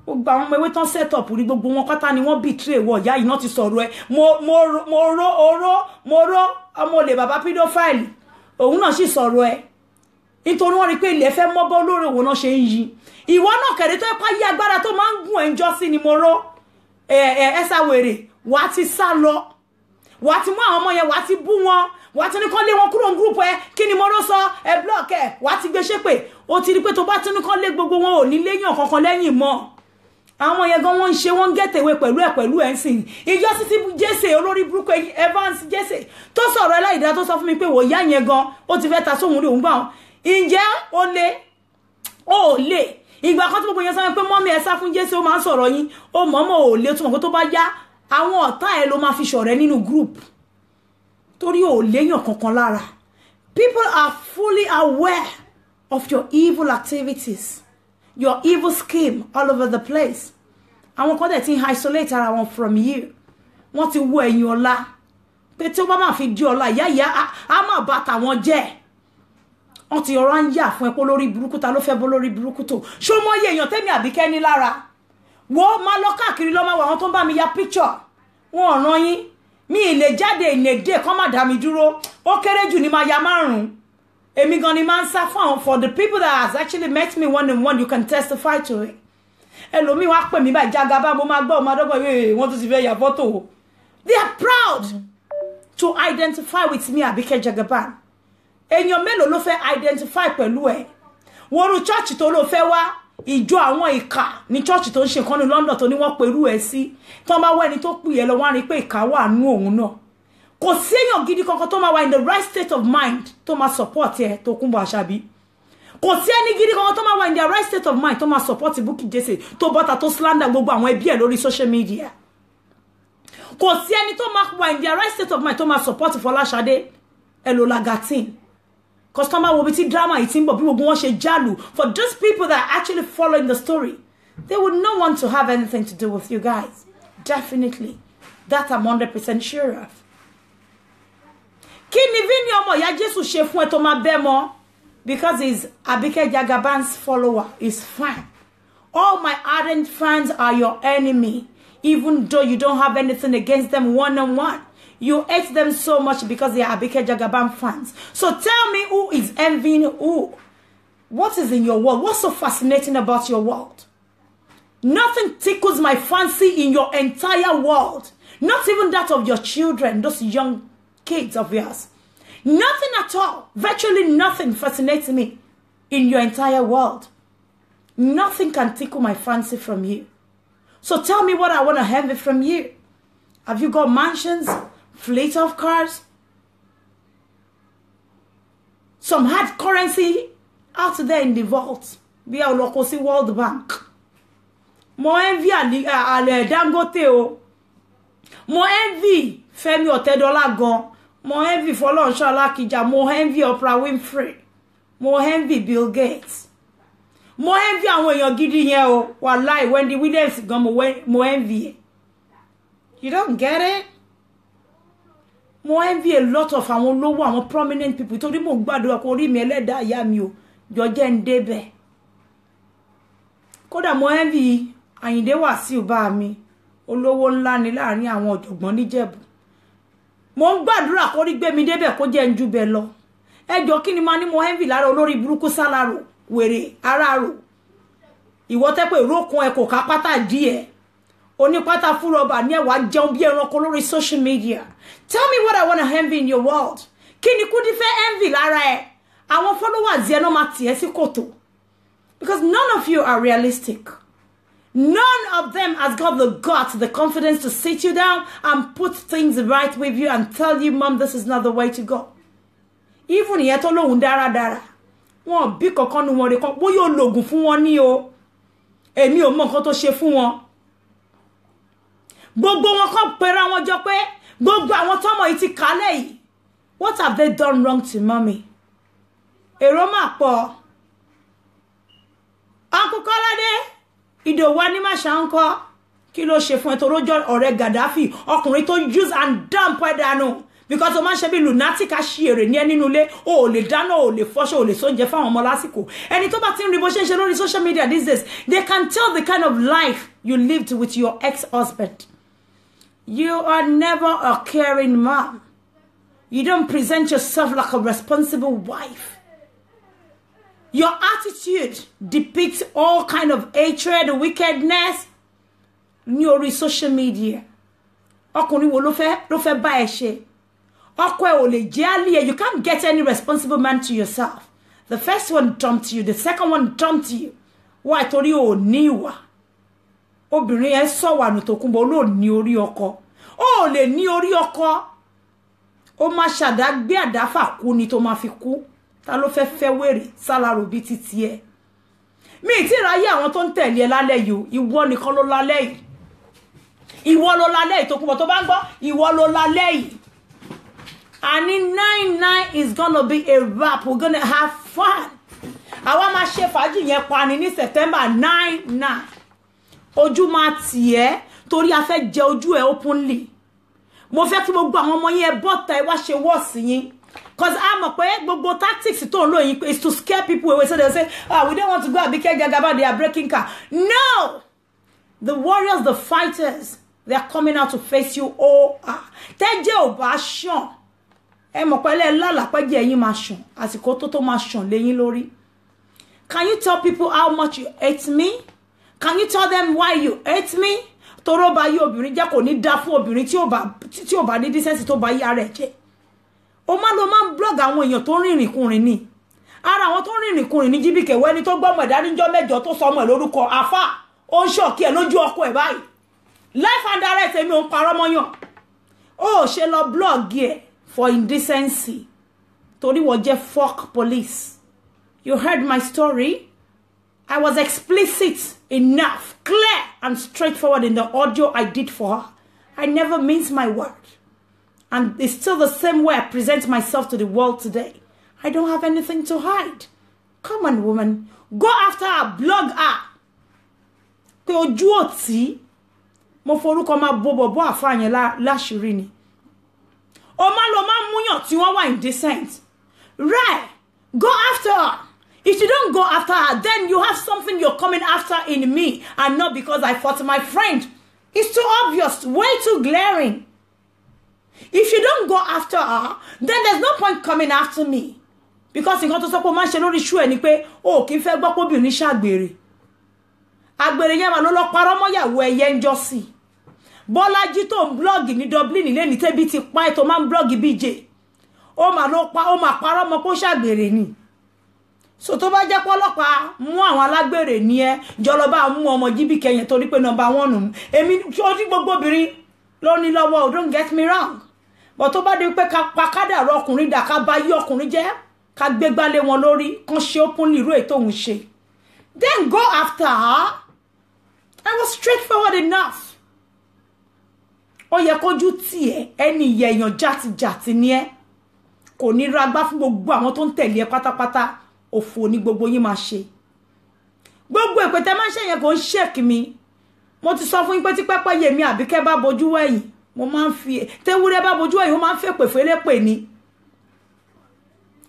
gbogbo àwọn ọmọ ewé tán set up rí. Gbogbo wọn pátá ni wọ́n betray wọ ìyá yìí náà ti sọ̀rọ̀ ẹ. Mo ró oró, mo ró ọmọ olè bàbá pedophile, òun náà sì sọ̀rọ̀ ẹ nítorí wọ́n rí pé ilẹ̀ fẹ́ mọ́bọ́ lórí òun náà ṣe ń yí. Ìwọ náà kẹ̀rẹ́ tó ẹ́pá yí agbára tó máa ń gùn ẹ̀ ń jọ́ sí ni. Mo ró ẹ ẹ wèrè, wà á ti sá lọ, wà á ti mú àwọn ọmọ yẹn, wà á ti bú wọn, wà á ti ní kán lé wọn kúrò ní group ẹ. Kí ni mo ró sọ ẹ? Block ẹ, wà á ti gbé ṣépè. Ó ti rí pé tó bá ti ní kán lé gbogbo wọn, ò ní léyàn kankan lẹ́yìn mọ́. Àwọn yẹn gan wọ́n ń ṣe, wọ́n ń gẹ̀tẹ̀wé pẹ̀lú ẹ̀ pẹ̀lú ẹ̀ ń sìn. Ìjọ títí Jésè olórí burúkú Evans Jésè tó sọ̀rọ̀ ẹláìdá tó sọ fún mi pé wò yá yẹn gan ó ti fẹ́ ta sóhun rí òun gbà wọn. Ǹjẹ́ ó lé ó lè ìgbà kan tí gbogbo yẹn sọ pé mọ́mí ẹ sá fún Jésù, ó máa ń sọ̀rọ̀ yín, ó mọ̀ọ́mọ̀ ò lè túmọ̀ pé tó bá yá, àwọn ọ̀tá ẹ ló máa fi ṣọ̀rẹ́ nínú group torí ò léyàn kankan lára. People are fully aware of your evil activities, your evil scheme all over the place. Àwọn kan dẹ̀ ti ń isolate ara wọn from you. Wọ́n ti wo ẹ̀yìn ọ̀la pé tí ó bá máa fi di ọ̀la, ìyá ìyá á máa bá tàwọn jẹ́. Wọ́n ti ọ̀rọ̀ ń yà fún ẹ pé lórí burúkú, ta ló fẹ́ bó lórí burúkú tó ṣó mọ́ iye èèyàn tẹ́mi Àbíkẹ́ ní lára? Wo máa lọ káàkiri lọ́mọ àwọn tó ń bá mi ya picture wọn ò ràn yín. Mi ì lè jáde ìnèdè kọ́ má dá mi dúró. Ó kéré jù ní máa ya márùn-ún. Èmi gan ni máa ń sá fún àwọn. For the people that has actually met me one on one, you can testify to it. Ẹlòmíì wá pè mí báyìí, Jagaba, mo máa gbọ́ ọmọ adọ́gbọ̀n ìwé wọ́n tún ti fẹ́ yà fọ́tò o. They are proud to identify with me, Abike Jagaban. Èèyàn mélòó ló fẹ́ identify pẹ̀lú ẹ̀? Wọ́n ru church tó ló fẹ́ wá, ìjọ àwọn ìkà ní church tó ń ṣe nǹkan ní London tó ní wọ́n perú ẹ̀ sí. Tó bá wá ẹni tó pè ẹ́ lọ, wọ́n á rí pé ìkà wà nú òun náà. Kò sí èèyàn gidi kankan tó máa wà in the right state of mind tó máa support ẹ, Tókunbọ̀ Àṣàbí. Kò sí ẹni gidi kankan tó máa wà in the right state of mind tó máa support Bukky Jesse tó bọ́ta tó slander gbogbo àwọn ẹbí ẹ̀ lórí social media. Kò sí ẹni tó máa wà in the right state of mind tó máa support Fọláṣadé Elolagatin. Customer wo bí tí drama yìí ti ń bọ̀, bí gbogbo wọn ṣe jálù. For those people that are actually following the story, they would not want to have anything to do with you guys. Definitely. That I'm 100% sure of. Kí ni Vini ọmọ ìyá Jésù ṣe fún ẹ tó máa bẹ́ mọ́? Because he's Abike Jagaban's follower, is fine. All my ardent fans are your enemy, even though you don't have anything against them one on one. You hate them so much because they are Abike Jagaban fans. So tell me, who is envying who? What is in your world? What's so fascinating about your world? Nothing tickles my fancy in your entire world. Not even that of your children, those young kids of yours. Nothing at all. Virtually nothing fascinates me in your entire world. Nothing can tickle my fancy from you. So tell me what I want to envy from you. Have you got mansions, fleet of cars, some hard currency out there in the vault? Bí a lọ kó sí World Bank. Mo envy àlẹ Dangote o. Mo envy Fẹ́mi Ọ̀tẹ́dọ́lá gan. Mo envy Fọlọ́runṣọ́ Alákìjà. Mo envy Oprah Winfrey. Mo envy Bill Gates. Mo envy àwọn èèyàn gidi yẹn o. Wàláì, Wendy Williams gan, mo envy ẹ. You don't get it? Mo envy a lot of àwọn olówó, àwọn prominent people, torí mo gbàdúrà kó rí mi, ẹlẹ́dàá ìyá mi o, jọ jẹ́ ń débẹ̀. Kódà mo envy Àyìndé Wàsíù bá mi, olówó ńlá ni láàrin àwọn ọ̀jọ̀gbọ́n níjẹ̀bú. Mo ń gbàdúrà kó rí gbé mi débẹ̀, kó jẹ́ ń ju bẹ́ẹ̀ lọ. Ẹ jọ, kí ni máa ní mo envy lára olórí burúkú sálárò wèrè aráàrò? Ìwọ tẹ́ pé ìrókun ẹ kò ká pátá díẹ̀, onípátá fúrọ̀bà ní ẹwà, jẹun bí ẹranko lórí social media. Tell me what I wanna envy in your world. Kí ni Kúdí fẹ́ envy lára ẹ? Àwọn followers yẹn náà máa tì ẹ́ sí kòtò, because none of you are realistic. None of them has got the guts, the confidence to sit you down and put things right with you and tell you, "Mom, this is not the way to go." Even ìyẹn tó lóhùn dáradára, wọn bí kankan nu wọn rè kan, bóyá ológun fún wọn ní o, èmi ò mọ nǹkan tó ṣe fún wọn. Gbogbo wọn kàn pera wọn jọ pé gbogbo àwọn tọmọ yìí ti kálẹ̀ yìí, what have they done wrong to mommy? Èrò máa pọ̀. Uncle Kọ́ládé Ìdòwú Anímàṣà ń kọ́, kí ló ṣe fún ẹ tó rójọ́ ọ̀rẹ́ Gaddafi, ọkùnrin tó use and dump ẹ dànù? Because o máa ń ṣe bí lunatic, aṣièrè ní ẹ nínú ilé. O ò lè dáná, o ò lè fọṣọ, o ò lè sóúnjẹ fáwọn ọmọ lásìkò. Ẹni tó bá ti ń rí bó ṣe ń ṣe lórí social media these days, they can tell the kind of life you lived with your ex-husband. You are never a caring mom. You don't present yourself like a responsible wife. Your attitude depicts all kind of hatred, wickedness ní orí social media. Ọkùnrin wo ló fẹ́ bá ẹ ṣe? Ọkọ ẹ ò lè jẹ́ àlè ẹ. You can't get any responsible man to yourself. The first one dumped you, the second one dumped you. Why? Torí ò ní ìwà. Obìnrin ẹ sọ̀wà nù, Tòkunbọ̀ ló ní orí ọkọ. Ó lè ní orí ọkọ. Ó máa ṣàdágbé àdáfà kú ni tó máa fi kú. Ta ló fẹ́ fẹ́ wèrè sálárò bíi títí ẹ? Mi ì tí ì ráyè àwọn tó ń tẹ̀lé ẹ lálẹ́ yìí o. Ìwọ nìkan ló lálẹ́ yìí. Ìwọ ló lálẹ́ yìí, Tòkunbọ̀, tó bá ń gbọ́, ìwọ ló lálẹ́ yìí. Àní 9/9 is gonna be a wrap. We're gonna have fun. Àwa máa ṣe fàájì yẹn pani ní September 9/9. Ojú máa tì ẹ́ torí a fẹ́ jẹ ojú ẹ openly. Mo fẹ́ kí gbogbo àwọn ọmọ yẹn bọ́ta, ẹ wá ṣe wọ́ọ̀sì yín, 'cause a mọ̀ pé gbogbo tactics tó ń lò yín is to scare people away, so they say, "Ah, we don't want to go Abike Jagaban, they are breaking car." No, the warriors, the fighters, they are coming out to face you. Oh, ah, tẹ́jẹ́ ò bá ṣàn, ẹ mọ̀ pẹ́lẹ́ lálàpẹ́jẹ́ ẹ̀yin máa ṣàn, àsìkò tó tó máa ṣàn léyìn lórí. Can you tell people how much you hate me? Can you tell them why you hate me? Toró bá yí obìnrin jẹ́, kò ní dá fún obìnrin tí ò bá ní decency, tó bá yí ara ẹ̀ jẹ́. O má lọ máa ń blog àwọn èèyàn tó ń rìnrìn kùnrin ni. Ara àwọn tó ń rìnrìn kùnrin ní jíbìkẹ̀ wẹ́ni tó gbọ́mọ̀ ìdánijọ́ mẹ́jọ tó sọ ọmọ ẹ̀ lórúkọ àfà, ó ń ṣọ̀kí ẹ̀ lójú ọkọ ẹ̀ báyìí life and direct. Èmi ò ń parọ́ mọ́yàn. Ó ṣe lọ blog ẹ̀ for indecency torí wọ́n jẹ́ fuck police. You heard my story. I was explicit enough, clear and straightforward in the audio I did for her. I never mince my word. And it's still the same way I present myself to the world today. I don't have anything to hide. Come on, woman. Go after her, blog her. Pé ojú òtí, mo forúkọ máa bo bọ̀bọ̀ àfáà yẹn láṣìírí ni. O máa lọ máa múyàn tí wọ́n wà indecent. Right. Go after her. If you don't go after her, then you have something you're coming after in me, and not because I fought my friend. It's too obvious, way too glaring. If you don't go after her, then there's no point coming after me. Because nǹkan tó sọ pé o máa ń ṣe lórí show ẹ̀ ni pé o kì í fẹ́ gbọ́ pé obìnrin ṣàgbèrè. Àgbèrè yẹn mà ló lọ parọ́ mọ́yàwó ẹyẹ ń jọ sí. Bọ́lájí tó ń blog ní Dublin lẹ́ni tẹ́bí ti pa ẹ̀ tó máa ń blog BJ. Ó mà ló pa, ó mà parọ́ mọ́ kó ṣàgbèrè ni. So tó bá jẹ́ pọ́lọ́pàá mú àwọn alágbèrè ní ẹ jọlọba, mú ọmọ jíbìkẹ́ yẹn torí pé number one nù. Èmi ó ní gbogbo obìnrin ló ní lọ́wọ́, don't get me wrong, but tó bá di pé ká pa kádàrá ọkùnrin dà, ká bá yí ọkùnrin jẹ́, ká gbégbálé wọn lórí, kán ṣe openly irú ètò òun ṣe, then go after her. I was straightforward enough. Ó yẹ kójú tiẹ̀, ẹni ìyẹ̀ èèyàn játijàti ni ẹ, kò ní ragbá fún gbogbo àwọn tó ń tẹ̀lé ẹ pátápátá. Òfò ní gbogbo yín máa ṣe. Gbogbo èpè tẹ máa ń ṣe yẹn kò ń shake mi. Mo ti sọ fún yín pé tí pẹ́pẹ́ yèmí Àbíkẹ́ bá bojú wẹ̀yìn, mo máa ń fi tewúrẹ́ bá bojú wẹ̀yìn, ó máa ń fèpè félépè ni.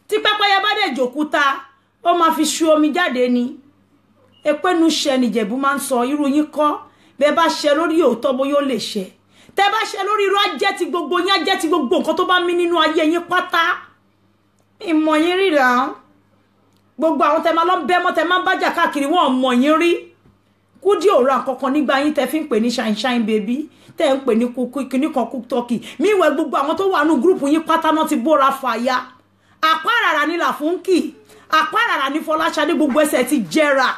Tí pẹ́pẹ́yẹ bá dẹ̀ jòkúta, ó máa fi ṣu omi jáde ni. Èpénu ṣẹ nìjẹ̀bú máa ń sọ. Irú yín kọ́ bẹ́ẹ̀ bá ṣẹ lórí òótọ́, bóyá ó lè ṣẹ. Tẹ́ bá ṣe lórí irú, ajẹ́ ti gbogbo yín, ajẹ́ ti gbogbo nǹkan tó bá mí nínú ayé yín pátá. Ìmọ̀ yín ríra. Gbogbo àwọn tẹ́ máa lọ bẹ́ mọ́, tẹ́ máa ń bájà káàkiri, wọn mọ̀ yín rí. Kúdí ò ra nǹkan kan nígbà yín tẹ́ fi ń pè ní shine shine baby, tẹ́ ń pè ní kúkú kíní kan kú tọ́kì. Míwẹ̀ gbogbo àwọn tó wà nù group yín pátá náà ti bóra fàya. Àpáràrà ní Làfúnkì, àpáràrà ní Fọláṣadé, gbogbo ẹsẹ̀ ti jẹrà.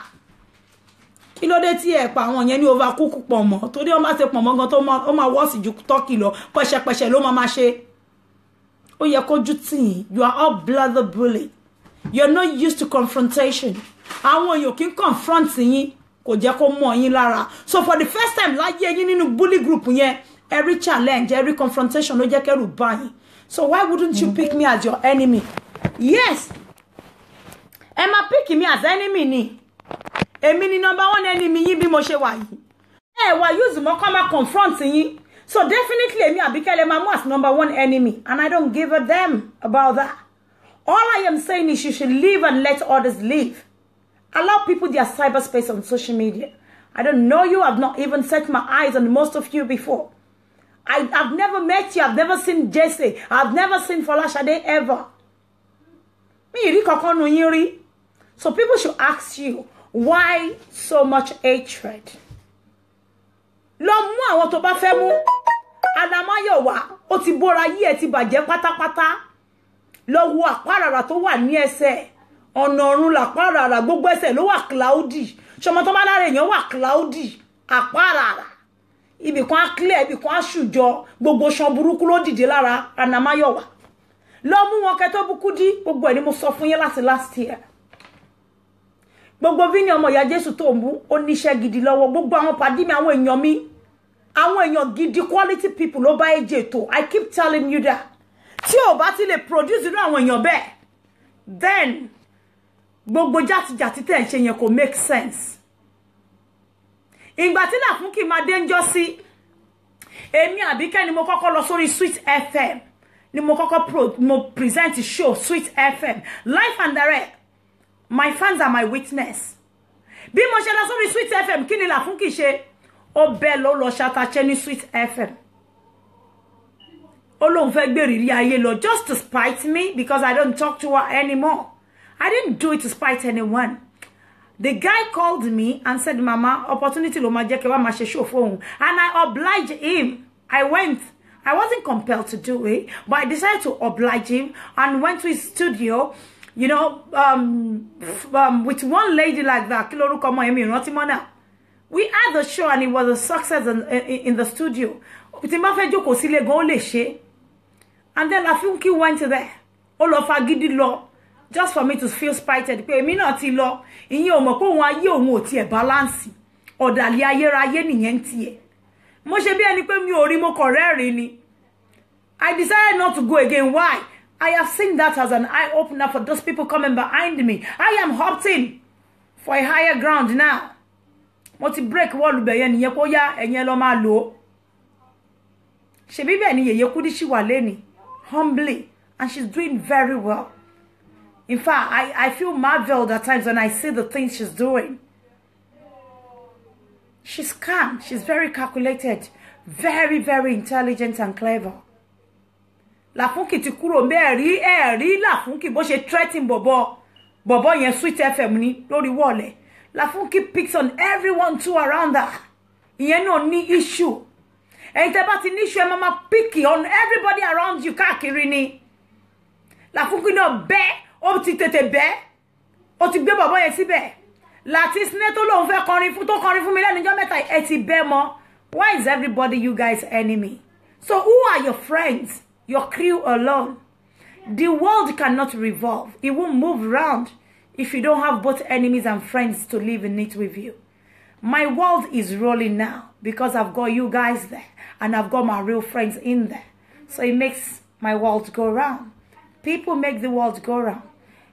Kí ló dé tí ẹ pa àwọn yẹn ní overcook pọ̀ mọ́? Torí wọ́n bá ṣe pọ̀ mọ́ gan tó, ó máa wọ́ọ̀sì ju tọ́kì lọ. Pẹ̀ṣẹ̀pẹ̀ṣẹ̀ ló máa máa ṣe. Ó yẹ kójú tì yín. You are all bloody bully. You are not used to confrontation. Àwọn èèyàn kì í confront yín, kò jẹ́ kó mọ̀ yín lára. So for the first time láyé yín nínú bully group yẹn, every challenge, every confrontation ló jẹ́ kẹ́rù bá yín. So why wouldn't you pick me as your enemy? Yes, ẹ máa pick me as enemy ni. Èmi ni number one enemy yín bí mo ṣe wà yìí. Ẹ wà use mọ́ kọ́ máa confront yín, so definitely èmi Àbíkẹ́ lè máa mú as number one enemy, and I don't give a damn about that. All I am saying is you should live and let others live. Allow people their cyberspace on social media. I don't know you. I've not even set my eyes on most of you before. I've never met you. I've never seen Jesse. I've never seen Folashade ever. Mi rí kankan nu yín rí. So people should ask you, why so much hatred? Lọ mú àwọn tó bá fẹ́ mú. Adamáyọ̀wá, ó ti bóra yí ẹ̀ ti bàjẹ́ pátápátá. Lọ wo àpáràrà tó wà ní ẹsẹ̀. Ọ̀nà ọ̀run làpáràrà, gbogbo ẹsẹ̀ ló wà cloudy. Ṣọmọ tó bá lára èèyàn wà cloudy, àpáràrà. Ibì kan á clear, ibì kan á ṣùjọ, gbogbo ṣan burúkú ló dìde lára Anamáyọ̀wá. Lọ mú wọn kẹ tó búkú dí. Gbogbo ẹ̀ ni mo sọ fún yín láti last year. Gbogbo bí ní ọmọ ìyá Jésù tó ń bú, ó níṣẹ́ gidi lọ́wọ́. Gbogbo àwọn pàdí mi, àwọn èèyàn mi, àwọn èèyàn gidi, quality people ló bá ẹjẹ tó. I keep telling you that tí ò bá ti lè produce irú àwọn èèyàn bẹ́ẹ̀, then gbogbo játijàti tẹ̀ ń ṣe yẹn kò make sense. Ìgbà tí Làfúnkì máa dé ń jọ́ sí, èmi Àbíkẹ́ ni mo kọ́kọ́ lọ sórí Sweet FM, ni mo kọ́kọ́ mo present show Sweet FM live and direct. My fans are my witness. Bí mo ṣe lọ sórí Sweet FM, kí ni Làfúnkì ṣe? Ó bẹ́ẹ̀ ló lọ ṣàtàṣẹ́ ní Sweet FM. Ó lóun fẹ́ gbé ìrírí ayé lọ just to spite me because I don't talk to her anymore. I didn't do it to spite anyone. The guy called me and said, "Mama, opportunity ló máa jẹ́ kẹ́ wá máa ṣe show fóun." And I obliged him. I went. I wasn't compelled to do it, but I decided to oblige him and went to his studio, with one lady like that. Kí lorúkọ ọmọ yẹn? Mi ò rántí mọ́ náà. We had the show and it was a success in the studio. Tí n bá fẹ́ jókòó sílé gan, ó lè ṣe. And then Lafunki went there. Ó lọ fagídí lọ. Just for me to feel spited. Pé èmi náà ti lọ. Ìyẹn ò mọ̀ pé òun ayé òun ò tiẹ̀ balance. Ọ̀dàlẹ̀ ayérayé nìyẹn ń tiẹ̀. Mo ṣe bí ẹni pé mi ò rí, mo kàn rẹ́rìn ni. I decided not to go again. Why? I have seen that as an eye opener for those people coming behind me. I am opting for a higher ground now. Mo ti break wall bẹ̀ yẹn nìyẹn kó yá, ẹ̀yẹn lọ máa lò ó. Ṣebí bẹ́ẹ̀ ni Yèyé Kúdí ṣì wà lẹ́ni, humbly, and she's doing very well. In fact, I feel marveled at times when I see the things she's doing. She's calm, she's very calculated, very, very intelligent and clever. Làfúnkì ti kúrò bẹ́ẹ̀ rí ẹ̀ rí Làfúnkì bó ṣe threaten bọ̀bọ̀ bọ̀bọ̀ yẹn, Sweet FM ní lórí wọ̀lẹ̀. Làfúnkì picks on everyone too around her. Ìyẹn náà ní issue. Ẹ̀yin tẹ́ bá ti ní issue, ẹ máa máa pick on everybody around you káàkiri ni. Làfúnkì náà bẹ́, ó ti tètè bẹ́, ó ti gbé bọ̀bọ̀ yẹn síbẹ̀. Láti sinẹ́ tó lóun fẹ́ kọrin fún, tó kọrin fún mi lẹ́nu ọjọ́ mẹ́ta, ẹ ti bẹ́ mọ́. Why is everybody you guys enemy? So who are your friends? Your crew alone. The world cannot revolve. It won't move round if you don't have both enemies and friends to live in it with you. My world is rolling now because I've got you guys there and I've got my real friends in there. So it makes my world go round. People make the world go round,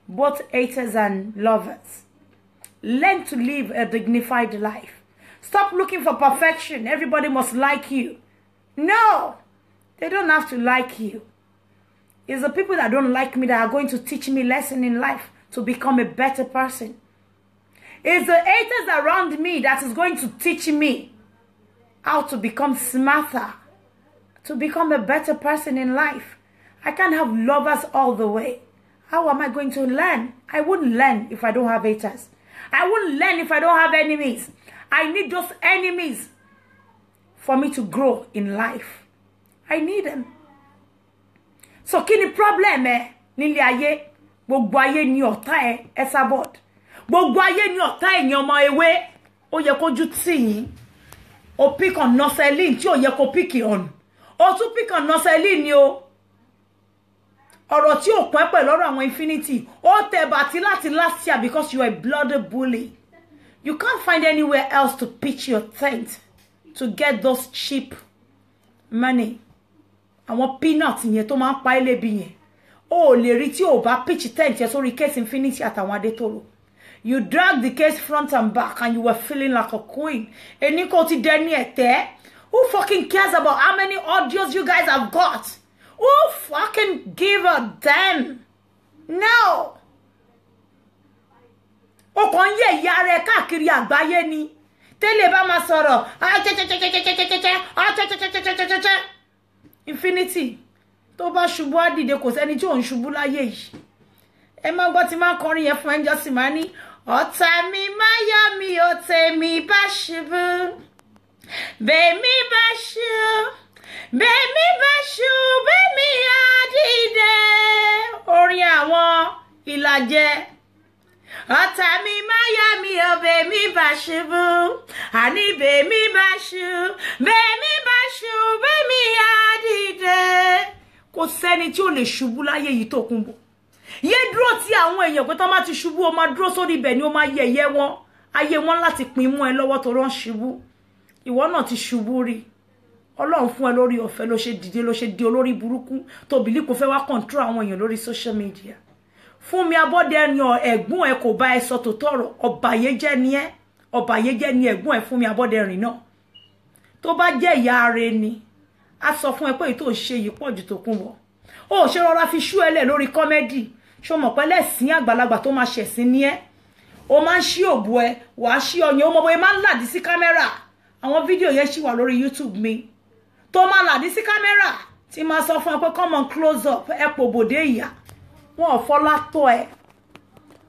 both haters and lovers. Learn to live a dignified life. Stop looking for perfection. Everybody must like you. No, they don't have to like you. It's the people that don't like me that are going to teach me lesson in life to become a better person. It's the haters around me that is going to teach me how to become smarter, to become a better person in life. I can't have lovers all the way. How am I going to learn? I wouldn't learn if I don't have haters. I wouldn't learn if I don't have enemies. I need those enemies for me to grow in life. I need them. So kí ni problem ẹ nílé ayé? Gbogbo ayé ni ọ̀tá ẹ, Esabod. Gbogbo ayé ni ọ̀tá ẹ̀yin ọmọ ewé. Ó yẹ kójú tì yín. O pick on Nurselin tí ò yẹ kó pick on. O tún pick on Nurselin ni o. Ọ̀rọ̀ tí ò pẹ́ pẹ̀lú ọ̀rọ̀ àwọn Infinity. Ó tẹ bàtí láti last year because you are a bloody bully. You can't find anywhere else to pitch your tent to get those cheap money. Àwọn peanut yẹn tó máa ń pa ẹ́ lébi yẹn. O ò lè rí tí o bá pitch tent yẹn sórí case Infinity àtàwọn Adétòrò. You drag the case front and back and you were feeling like a queen. Ẹni kò ti dẹni ẹ̀tẹ́. Who fucking cares about how many audios you guys have got? Who fucking give a damn? No. Ó kàn ń yẹ ìyá rẹ̀ káàkiri àgbáyé ni. Tẹ́lẹ̀ bá máa sọ̀rọ̀. Infinity tó bá ṣubú á dìde, kò sẹ́ni tí ò ń ṣubú láyé yìí. Ẹ má gbọ́ tí máa kọrin yẹn fún ẹjọ́ sì máa ní ọ̀tá mi má yọ̀ mí ó, tèmi bá ṣubú, bèmí bá ṣú, bèmí bá ṣú, bèmí á dìde. Orin àwọn Ìlàjẹ. Ọ̀tá mi má yọ̀ mí ó, bèmí bá ṣubú, àní bèmí bá ṣú, bèmí bá ṣú, bèmí á dìde. Kò sẹ́ni tí ò lè ṣubú láyé yìí tó kún bọ̀. Yé dúró tí àwọn èèyàn pé tó má ti ṣubú, ó máa dúró sórí ibẹ̀ ni, ó máa yẹ̀yẹ́ wọn. Ayé wọn láti pin mú ẹ lọ́wọ́ tó rán ṣubú. Ìwọ náà ti ṣubú rí. Ọlọ́run fún ẹ lórí ọ̀fẹ́ ló ṣe dìde, ló ṣe di olórí burúkú tó bìlí kò fẹ́ wá control àwọn èèyàn lórí social media. Fúnmi Abọ́dẹrìn, ẹ̀gbọ́n ẹ kò bá ẹ sọ tòótọ́ ọ̀rọ̀. Ọ̀bàyéjẹ́ ni ẹ́, ọ̀bàyéjẹ́ ni ẹ̀gbọ́n ẹ Fúnmi Abọ́dẹrìn náà. Tó bá jẹ́ ìyá rẹ ni, á sọ fún ẹ pé èyí tó ń ṣe yìí pọ̀ ju Tòkunbọ̀. Ó ṣe rọra fi ṣú ẹ lẹ̀ lórí comedy. Ṣó mọ̀ pé lẹ́sìn àgbàlagbà tó máa ṣẹ̀sìn ní ẹ́? O máa ń ṣí òbú ẹ, wàá ṣí ọyàn, ó mọ bóyá máa ń làdí sí kámẹ́rà. Àwọn fídíò yẹn ṣì wà lórí YouTube mi tó máa làdí sí kámẹ́rà tí máa sọ fún ẹ pé come on, close up ẹ pò bòdé ìyá wọn ò fọlá tó ẹ.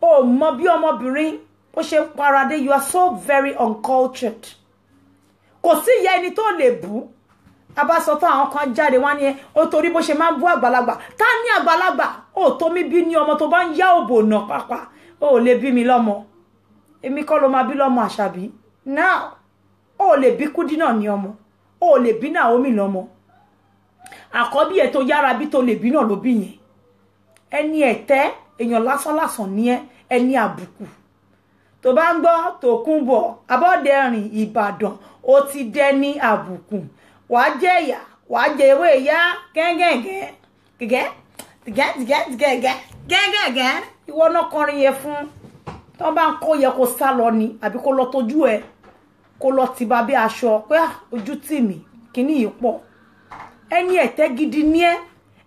O mọ bí ọmọbìnrin Bó ṣe ń paradé, you are so very uncultured. Kò sí ìyá ẹni tó lè bú. Abásọtán àwọn kan jáde wá ní ẹ ó torí bó ṣe máa ń bú àgbàlagbà. Tá ní àgbàlagbà? Ó tó mi bí ní ọmọ tó bá ń yá òbò nà pàpà. Ó lè bí mi lọ́mọ. Èmi kọ́ ló máa bí lọ́mọ, Àṣàbí. Now, ó lè bí Kúdí náà ní ọmọ. Ó lè bí Naomi lọ́mọ. Àkọ́bí ẹ̀ tó yára bí tó lè bí náà ló bí yẹn. Ẹni ẹ̀tẹ́, èèyàn lásánlàsàn ní ẹ, ẹni àbùkù. Tó bá ń gbọ́ Tòkunbọ̀ Abọ́dẹrìn Ìbàdàn, ó ti dẹni àbùkù. Wàá jẹ ìyà, wàá jẹ ewé ìyá gẹ́gẹ́gẹ́ gẹ́gẹ́ gẹ́gẹ́ gẹ́gẹ́ gẹ́gẹ́gẹ́. Ìwọ náà kọrin yẹn fún. Tó bá ń kó yẹ kó sá lọ ni, àbí kó lọ tójú ẹ, kó lọ tìba bí aṣọ pé ojú tì mí, kíní yìí pọ̀. Ẹni ẹ̀tẹ́ gidi ní ẹ,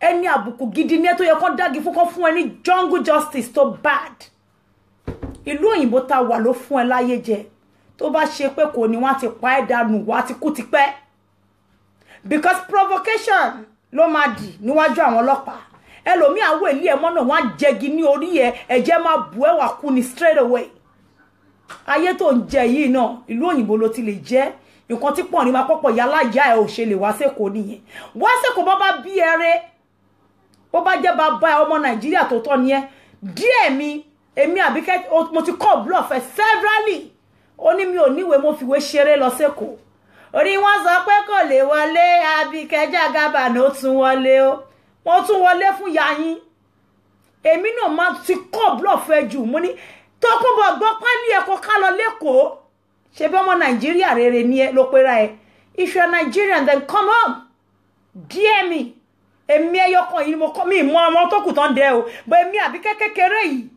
ẹni àbùkù gidi ní ẹ tó yẹ kó dági fún, kó fún ẹ ní jungle justice tó bad. Ìlú òyìnbó tá wà ló fún ẹ láyé jẹ. Tó bá ṣe pé kò ní, wọ́n ti pa ẹ́ dànù, wọ́n á ti kú tipẹ́. Because provocation ló máa dì níwájú àwọn ọlọ́pàá. Ẹlòmíì àwọn èlé ẹ mọ́nà, wọ́n á jẹgi ní orí ẹ, ẹ̀jẹ̀ máa bù ẹ́, wà kú ni straight away. Ayé tó ń jẹ yìí náà, ìlú òyìnbó ló ti lè jẹ́. Nǹkan tí pọ̀ ní máa pọ̀pọ̀ yálà ìyá ẹ̀ ò ṣe lè wá sẹ́kọ̀ọ́ nìyẹn. Wá sẹ́kọ̀ọ́, bá bá bí ẹrẹ́, bó bá jẹ́ bàbá ẹ ọmọ Nàìjíríà tó tọ́ ni ẹ. Díẹ̀ mi, èmi Àbíkẹ́, mo ti kọ́ bluff ẹ severally. Ó ní mi ò níwèé, mo fìwé ṣeré lọ sẹ́kọ̀ọ́. Orí wọn sọ pé kò lè wọlé, Àbíkẹ́ Jagaban ó tún wọlé o. Wọ́n tún wọlé fún ya yín. Èmi náà máa ti kọ́ bluff ẹ jù. Mo ní Tókunbọ̀ gbọ́ pálí ẹ̀ kó ká lọ lẹ́kọ̀ọ́. Ṣe bí ọmọ Nàìjíríà rere ni ẹ ló pera ẹ. If you are Nigerian, then come home. Díẹ̀ mi, èmi ẹyọ kan yìí ni mo kọ́ mi mọ ọmọ tó kù tán dẹ o. Bọ́ èmi Àbíkẹ́ kékeré yìí,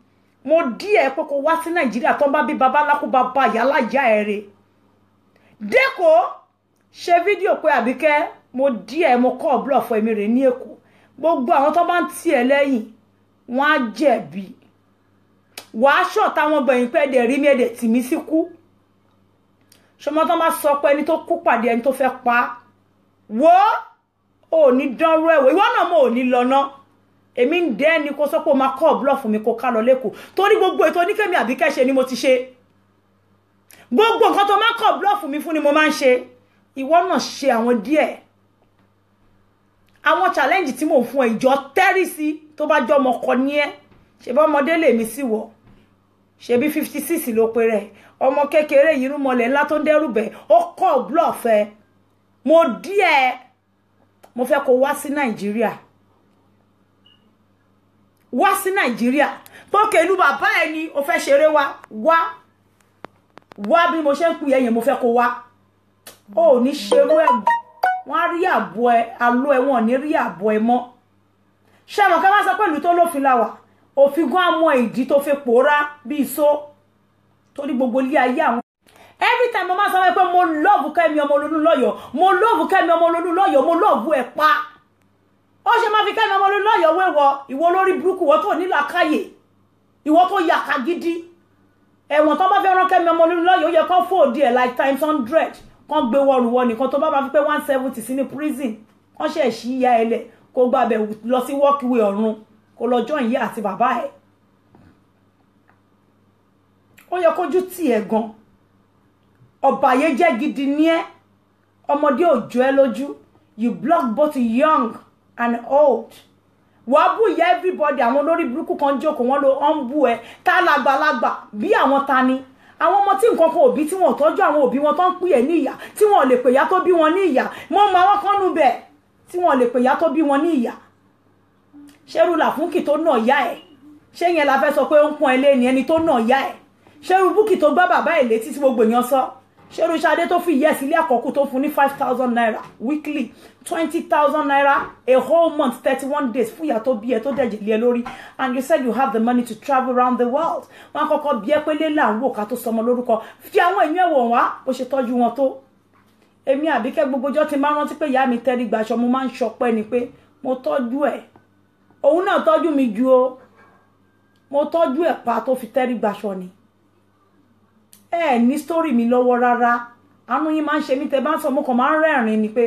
mo díẹ̀ pé kó wá sí Nàìjíríà tó ń bá bí babaláku bàbá yálà ìyá ẹ re. Dẹ́kọ̀ọ́ ṣe fídíò pé Àbíkẹ́, mo díẹ̀, mo kọ́ bluff èmi rè ní Èkó. Gbogbo àwọn tó bá ń tì ẹ́ lẹ́yìn, wọ́n á jẹ̀bi. Wàá ṣọ̀tá wọn gbẹ̀yìn pé ẹ̀dẹ̀ rí mi, ẹ̀dẹ̀ tì mí sí kú. Ṣọmọ tó bá sọ pé ẹni tó kú pàdé ẹni tó fẹ́ pa á, wo ò ní dánrú ẹ̀wọ̀, ìwọ náà mo ò ní lọ ná. Èmi ń dẹ́ ni kó sọ pé o máa kọ́ bluff mi kó ká lọ lẹ́kọ̀ọ́, torí gbogbo ètò oníkẹ́mi Àbíkẹ́ ṣe ni mo ti ṣe. Gbogbo nǹkan tó máa kọ́ bluff mi fún ni mo máa ń ṣe. Ìwọ náà ṣe àwọn díẹ̀, àwọn challenge tí mò ń fún ẹ, ìjọ tẹ́rì sí. Tó bá jọ ọmọ kọ ní ẹ, ṣe bá ọmọdé lèmi sí wọ, ṣebí 56 ló pe rẹ, ọmọ kékeré yìí, rúmọlẹ̀ ńlá tó ń dẹ́rù bẹ̀, ó kọ́ bluff ẹ. Mo díẹ̀, mo fẹ́ kó wá sí Nàìjíríà, wá sí Nàìjíríà. Tókè inú bàbá ẹ ni o fẹ́ ṣeré, wá wá wá. Bí mo ṣe ń pè ẹ̀yìn, mo fẹ́ kó wá. Ó ní ṣerú ẹ̀, wọ́n á rí àbọ̀ ẹ alọ́ ẹ, wọ́n ò ní rí àbọ̀ ẹ mọ́. Ṣé àwọn kan bá sọ pẹ̀lú tó lófin la wà, òfin gan amọ̀ ìdí tó fi pòórá bí iṣó torí gbogbo ilé ayé àwọn. Every time mo máa sọ pé mo love Kẹ́mi ọmọ Olúnlọ́yọ̀, mo love Kẹ́mi ọmọ Olúnlọ́yọ̀, mo love ẹ̀ pa. Ó ṣe máa fi Kẹ́mi ọmọ Olúnlọ́yọ̀ wéwọ, ìwọ olórí burúkú, ìwọ tó nílò àkáyè, ìwọ tó yàkà gidi. Ẹ̀wọ̀n tó bá fẹ́ rán Kẹ́mi ọmọ Olúnlọ́yọ̀, ó yẹ kán fòdì ẹ̀ like times 100, kán gbé wọrùn wọ nìkan. Tó bá máa fi pé 170 sí ní prison, kán ṣe ṣí ìyá ẹ lẹ̀, kó gbàbẹ̀ lọ sí walkway ọ̀run, kó lọ join ìyá àti bàbá ẹ̀. Ó yẹ kójú tì ẹ́ gan. Ọ̀bàyéjẹ́ gidi ní ẹ́. Ọmọdé ò jọ ẹ́ lójú. You block both young and old. Wàá bú ìyá everybody. Àwọn olórí burúkú kan jókòó, wọn ló ń bú ẹ. Tá lágbàlagbà bí àwọn ta ni? Àwọn ọmọ tí nǹkan kan òbí, tí wọn ò tọ́jú àwọn òbí wọn, tó ń pè ẹ́ ní ìyá, tí wọn ò lè pè ìyá tó bí wọn ní ìyá. Mo mọ àwọn kan nù bẹ̀ tí wọn ò lè pè ìyá tó bí wọn ní ìyá. Ṣerú làfúnkì tó nà ìyá ẹ̀, ṣé yẹn la fẹ́ sọ pé ó ń pọ́n ẹ lé ní? Ẹni tó nà ìyá ẹ̀, ṣerú búkì tó gbá bàbá ẹ̀ létí tí gbogbo èèyàn sọ, ṣerú Ṣadé tó fi ìyẹ́ sílé àkọ́kù, tó fún ní ₦5,000 weekly, ₦20,000 a whole month, 31 days, fún ìyá tó bí ẹ, tó dẹ̀jẹ̀ lé ẹ lórí, and you said you have the money to travel round the world. Wọn kọ́kọ́ bí ẹ pé lé là ń wò ká tó sọmọ lórúkọ. Fi àwọn èèyàn ẹ̀wọ̀n wá bó ṣe tọ́jú wọn tó. Èmi Àbíkẹ́, gbogbo ọjọ́ tí máa rántí pé ìyá mi tẹ́rí gbaṣọ, mo máa ń ṣọpẹ́ ni pé mo tọ́jú ẹ̀, òun náà tọ́jú mi ju o. Mo tọ́jú ẹ̀ pa tó fi tẹ́rí gbaṣọ ni. Ẹ ní story mi lọ́wọ́ rárá. Àánú yín máa ń ṣe mí. Tẹ bá ń sọ, mo kàn máa ń rẹ́rìn ni pé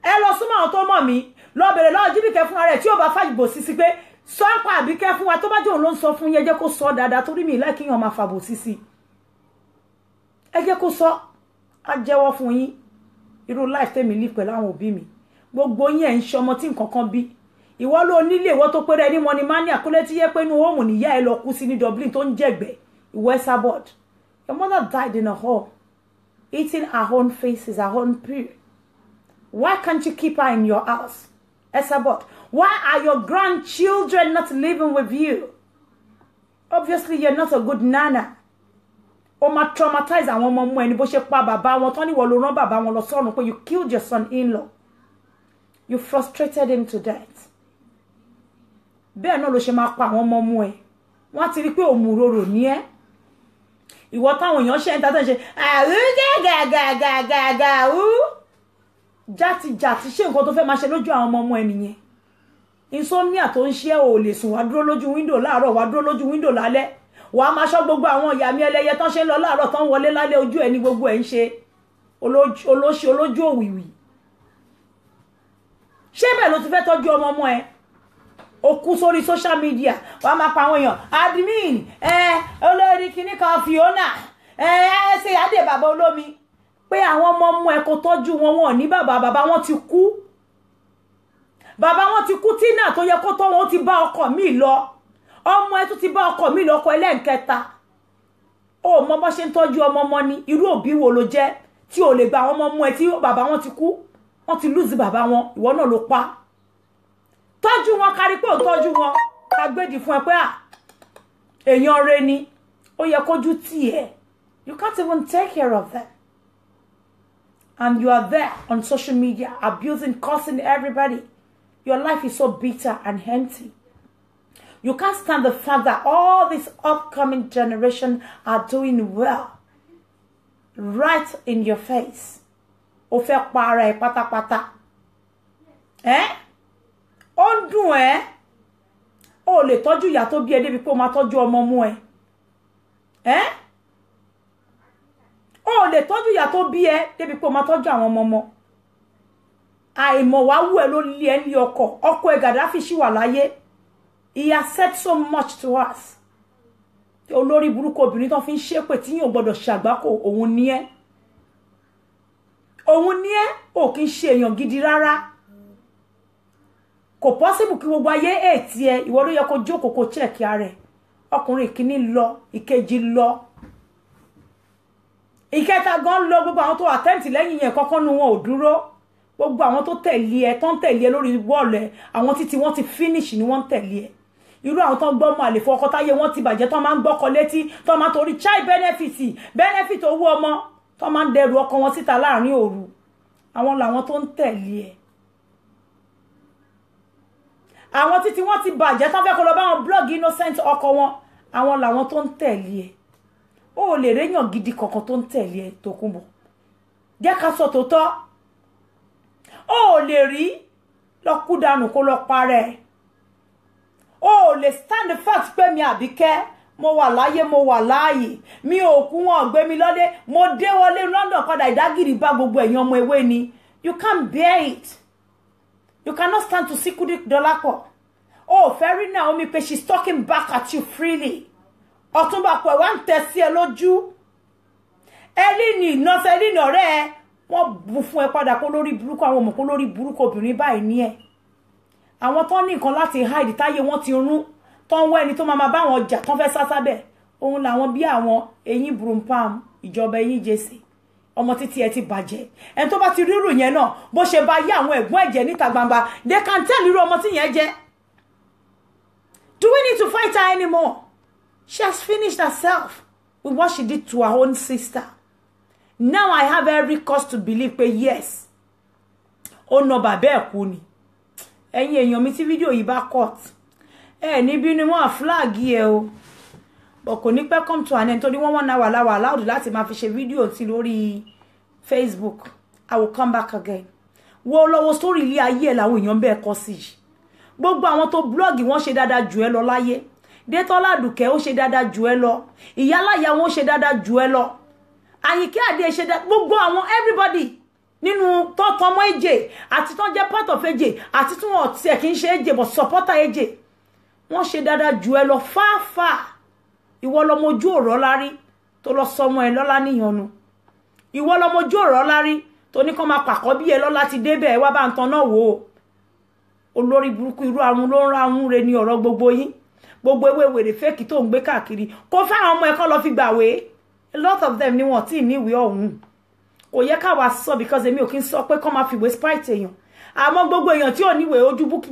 ẹ lọ súnmọ́ àwọn tó mọ̀ mí, lọ bèrè lọ́wọ́ Jíbìkẹ́ fúnra rẹ̀ tí ó bá fàjìbò sí sí pé Sọ ń pa Àbíkẹ́ fún wa. Tó bá jẹ́ òun ló ń sọ fún yín, ẹ jẹ́ kó sọ dáadáa, torí mi láì kíyàn máa fàbò sísì. Ẹ jẹ́ kó sọ, á jẹ́wọ́ fún yín irú life tèmi live pẹ̀lú àwọn òbí mi. Gbogbo yín ẹ̀ ń ṣọmọ tí nǹkan kan bí. Ìwọ ló nílé, ìwọ tó péré ní money mania kólé tí yẹ pé inú home níyà ẹ lọ kú sí ní Dublin tó ń jẹ̀gbẹ́. Ìwọ Esabod, your mother died in a hall, eating her own faces, her own poo. Why can't you keep her in your house, Esabod? Why are your grandchildren not living with you? Obviously, you're not a good nana. Ó máa traumatize àwọn ọmọ ọmọ ẹni bó ṣe pa bàbá wọn tán, níwọ ló rán bàbá wọn lọ sọ́run pé you killed your son-in-law. You frustrated him to death. Bẹ́ẹ̀ náà ló ṣe máa pa àwọn ọmọ ọmọ ẹ. Wọ́n ti rí pé òmùrorò ní ẹ́. Ìwọ táwọn èèyàn ṣe ń ta tó ń ṣe àrùgàgàgàgàgà ú játijàti, ṣé nǹkan tó fẹ́ máa ṣe lójú àwọn ọmọ ọmọ ẹ nìyẹn? Insomnia tó ń ṣe ẹ́, ò lè sùn. Wá dúró lójú window láàárọ̀, wá dúró lójú window lálẹ́, wàá máa ṣọ́ gbogbo àwọn ìyá mi ẹlẹ́yẹ tán ṣe ń lọ láàárọ̀, tán wọlé lálẹ́. Ojú ẹ̀ ní gbogbo ẹ̀ ń ṣe olóṣì, olójú òwìwì. Ṣé bẹ́ẹ̀ ló ti fẹ́ tọ́jú ọmọ ọmọ ẹ? O kú sórí social media, wàá máa pa àwọn èèyàn, admin ẹ, olórí kinní kan, Fiona ẹ, ẹ ṣe adé bàbá olómi, pé àwọn ọmọ ọmọ ẹ kò tọ́jú wọn. Wọn ní bàbá, bàbá wọn ti kú, bàbá wọn ti kú. Tina tó yẹ kó tọ́ wọn, ó ti bá ọkọ mi lọ. Ọmọ ẹ tún ti bá ọkọ mi lọ, ọkọ ẹlẹ́ǹkẹta. Ó mọ bó ṣe ń tọ́jú ọmọ ọmọ ni. Irú òbí wo ló jẹ́ tí ò lè gba àwọn ọmọ ọmọ ẹ tí bàbá wọn ti kú? Wọ́n ti lose bàbá wọn, ìwọ náà ló pa. Tọ́jú wọn, kárí pé ò tọ́jú wọn, ká gbèdì fún ẹ pé à èèyàn rẹ ni. Ó yẹ kójú tì ẹ́. You can't even take care of them, and you are there on social media abusing, cursing everybody. Your life is so bitter and empty. You can't stand the fact that all this upcoming generation are doing well right in your face. O fẹ́ pa ara ẹ pátápátá. Ẹ́ ó ń dùn ẹ́. O lè tọ́jú ìyá tó bí ẹ débi pé o máa tọ́jú ọmọ mú ẹ. Ẹ́ o lè tọ́jú ìyá tó bí ẹ débi pé o máa tọ́jú àwọn ọmọ ọmọ. Àìmọ̀ wá wú ẹ ló lé ẹ ní ọkọ. Ọkọ ẹ Gaddafi ṣì wà láyé. He has said so much to us. Olórí burúkú obìnrin tó fi ń ṣépè tí yóò gbọdọ̀ ṣàgbákò, òun ní ẹ, òun ní ẹ. Ò kí ń ṣe èèyàn gidi rárá. Kò possible kí gbogbo ayé ètí ẹ. Ìwọ ló yẹ kó jókòó, kó check ara ẹ. Ọkùnrin ìkíní lọ, ìkejì lọ, ìkẹta gan lọ. Gbogbo àwọn tó attempt lẹ́yìn yẹn kọ́kọ́ nu wọn ò dúró. Gbogbo àwọn tó tẹ̀lé ẹ, tó ń tẹ̀lé ẹ lórí bọ́ọ̀lù ẹ, àwọn títí wọ́n ti finish ni wọ́n ń tẹ̀lé ẹ. Irú àwọn tó ń gbọ́ ọmọ àlè fún ọkọ táyé wọ́n ti bàjẹ́, tó máa ń gbọ́kọ létí, tó máa torí child benefit, benefit owó ọmọ, tó máa ń dẹrù ọkọ wọn síta láàrin òru, àwọn làwọn tó ń tẹ̀lé ẹ. Àwọn títí wọ́n ti bàjẹ́, tó fẹ́ kó lọ bá wọn blog innocent ọkọ wọn, àwọn làwọn tó ń tẹ̀lé ẹ. Ó lè réyàn gidi kankan tó ń tẹ̀lé ẹ. Tókunbọ̀, jẹ́ ká sọ tòótọ́. Ó lè rí lọ kú dànù, kó lọ parẹ́. Ó lè stand the fact pé mi Àbíkẹ́, mo wà láyé, mo wà láàyè, mi ò kú, wọn gbé mi lọ́lé, mo dé wọlé London padà. Ìdágìrì bá gbogbo ẹ̀yin ọmọ ewé ni. You can't bear it. You cannot stand to see Kudi Dọlápọ̀. Ó fẹ́ rí Naomi pé she's talking back at you freely. Ọ̀túnba pẹ̀ wá ń tẹ̀ sí ẹ lójú. Ẹlíní nọ́ọ̀sì, ẹlíní ọ̀rẹ́ ẹ, wọ́n bu fún ẹ padà kó lórí burúkú. Àwọn ọmọ kó lórí burúkú obìnrin báyìí ní ẹ. Àwọn tó ní nǹkan láti hide, táyé wọ́n ti rún, tó ń wá ẹni tó máa bá wọn jà, tó ń fẹ́ sá sábẹ̀, òun làwọn bí àwọn eyín brumpam ìjọba eyín jèsè. Ọmọ títí ẹ ti bàjẹ́. Ẹni tó bá ti rírù yẹn náà, bó ṣe bá yé àwọn ẹ̀gbọ́n ẹ̀jẹ̀ níta gbangba, they can tell irú ọmọ tí yẹn jẹ́. Do we need to fight her anymore? She has finished herself with what she did to her own sister. Now I have every cause to believe pé yes, ó na bàbá ẹ̀ kú ni. Ẹ̀yin èèyàn mi, tí fídíò yìí bá cut ẹ níbí ni wọ́n á flag ẹ o, but kò ní pẹ́ come to an end, torí wọ́n 1 hour láwà allowed láti máa fi ṣe fídíò tí lórí Facebook. I will come back again. Wo lọ́wọ́ sórí ilé ayé ẹ̀ làwọn èèyàn bẹ́ẹ̀ kọ́ sí yìí. Gbogbo àwọn tó blog, wọ́n ṣe dáadáa jù ẹ lọ láyé. Détọ́lá Àdùkẹ́ ó ṣe dáadáa jù ẹ lọ. Ìyáláyà wọn ó ṣe dáadáa jù ẹ lọ. Àyìnkẹ́ Àdé ṣe dáadáa. Gbogbo àwọn everybody nínú tọ́tọmọ́ èjè àti tó ń jẹ́ part of èjè àti tí wọ́n tiẹ̀ kì í ṣe èjè but supporter èjè, Wọ́n ṣe dáadáa jù ẹ lọ fáfáà. Ìwọ lọmọ ojú ọ̀rọ̀ lárí tó lọ sọmọ ẹ lọ́lá níyànnu. Ìwọ lọmọ ojú ọ̀rọ̀ lárí tó ní kán máa pàkọ́ bí ẹ lọ́lá ti débẹ̀, ẹ wá bá ń tan náà wò ó. Olórí burúkú, irú àwọn ló ń ra àwọn re ní ọ̀rọ̀ gbogbo yín. Gbogbo ewé wèrè fake tó ń gbé káàkiri kó fáwọn ọmọ ẹ kọ́ lọ fi gbàwé. A lot of them ni wọn tí ì níwèé ọ̀hún. Kò yẹ káwa sọ, because èmi ò kí ń sọ pé kọ́ máa fìwé spite èèyàn, àmọ́ gbogbo èèyàn tí ò níwèé ojú búkì.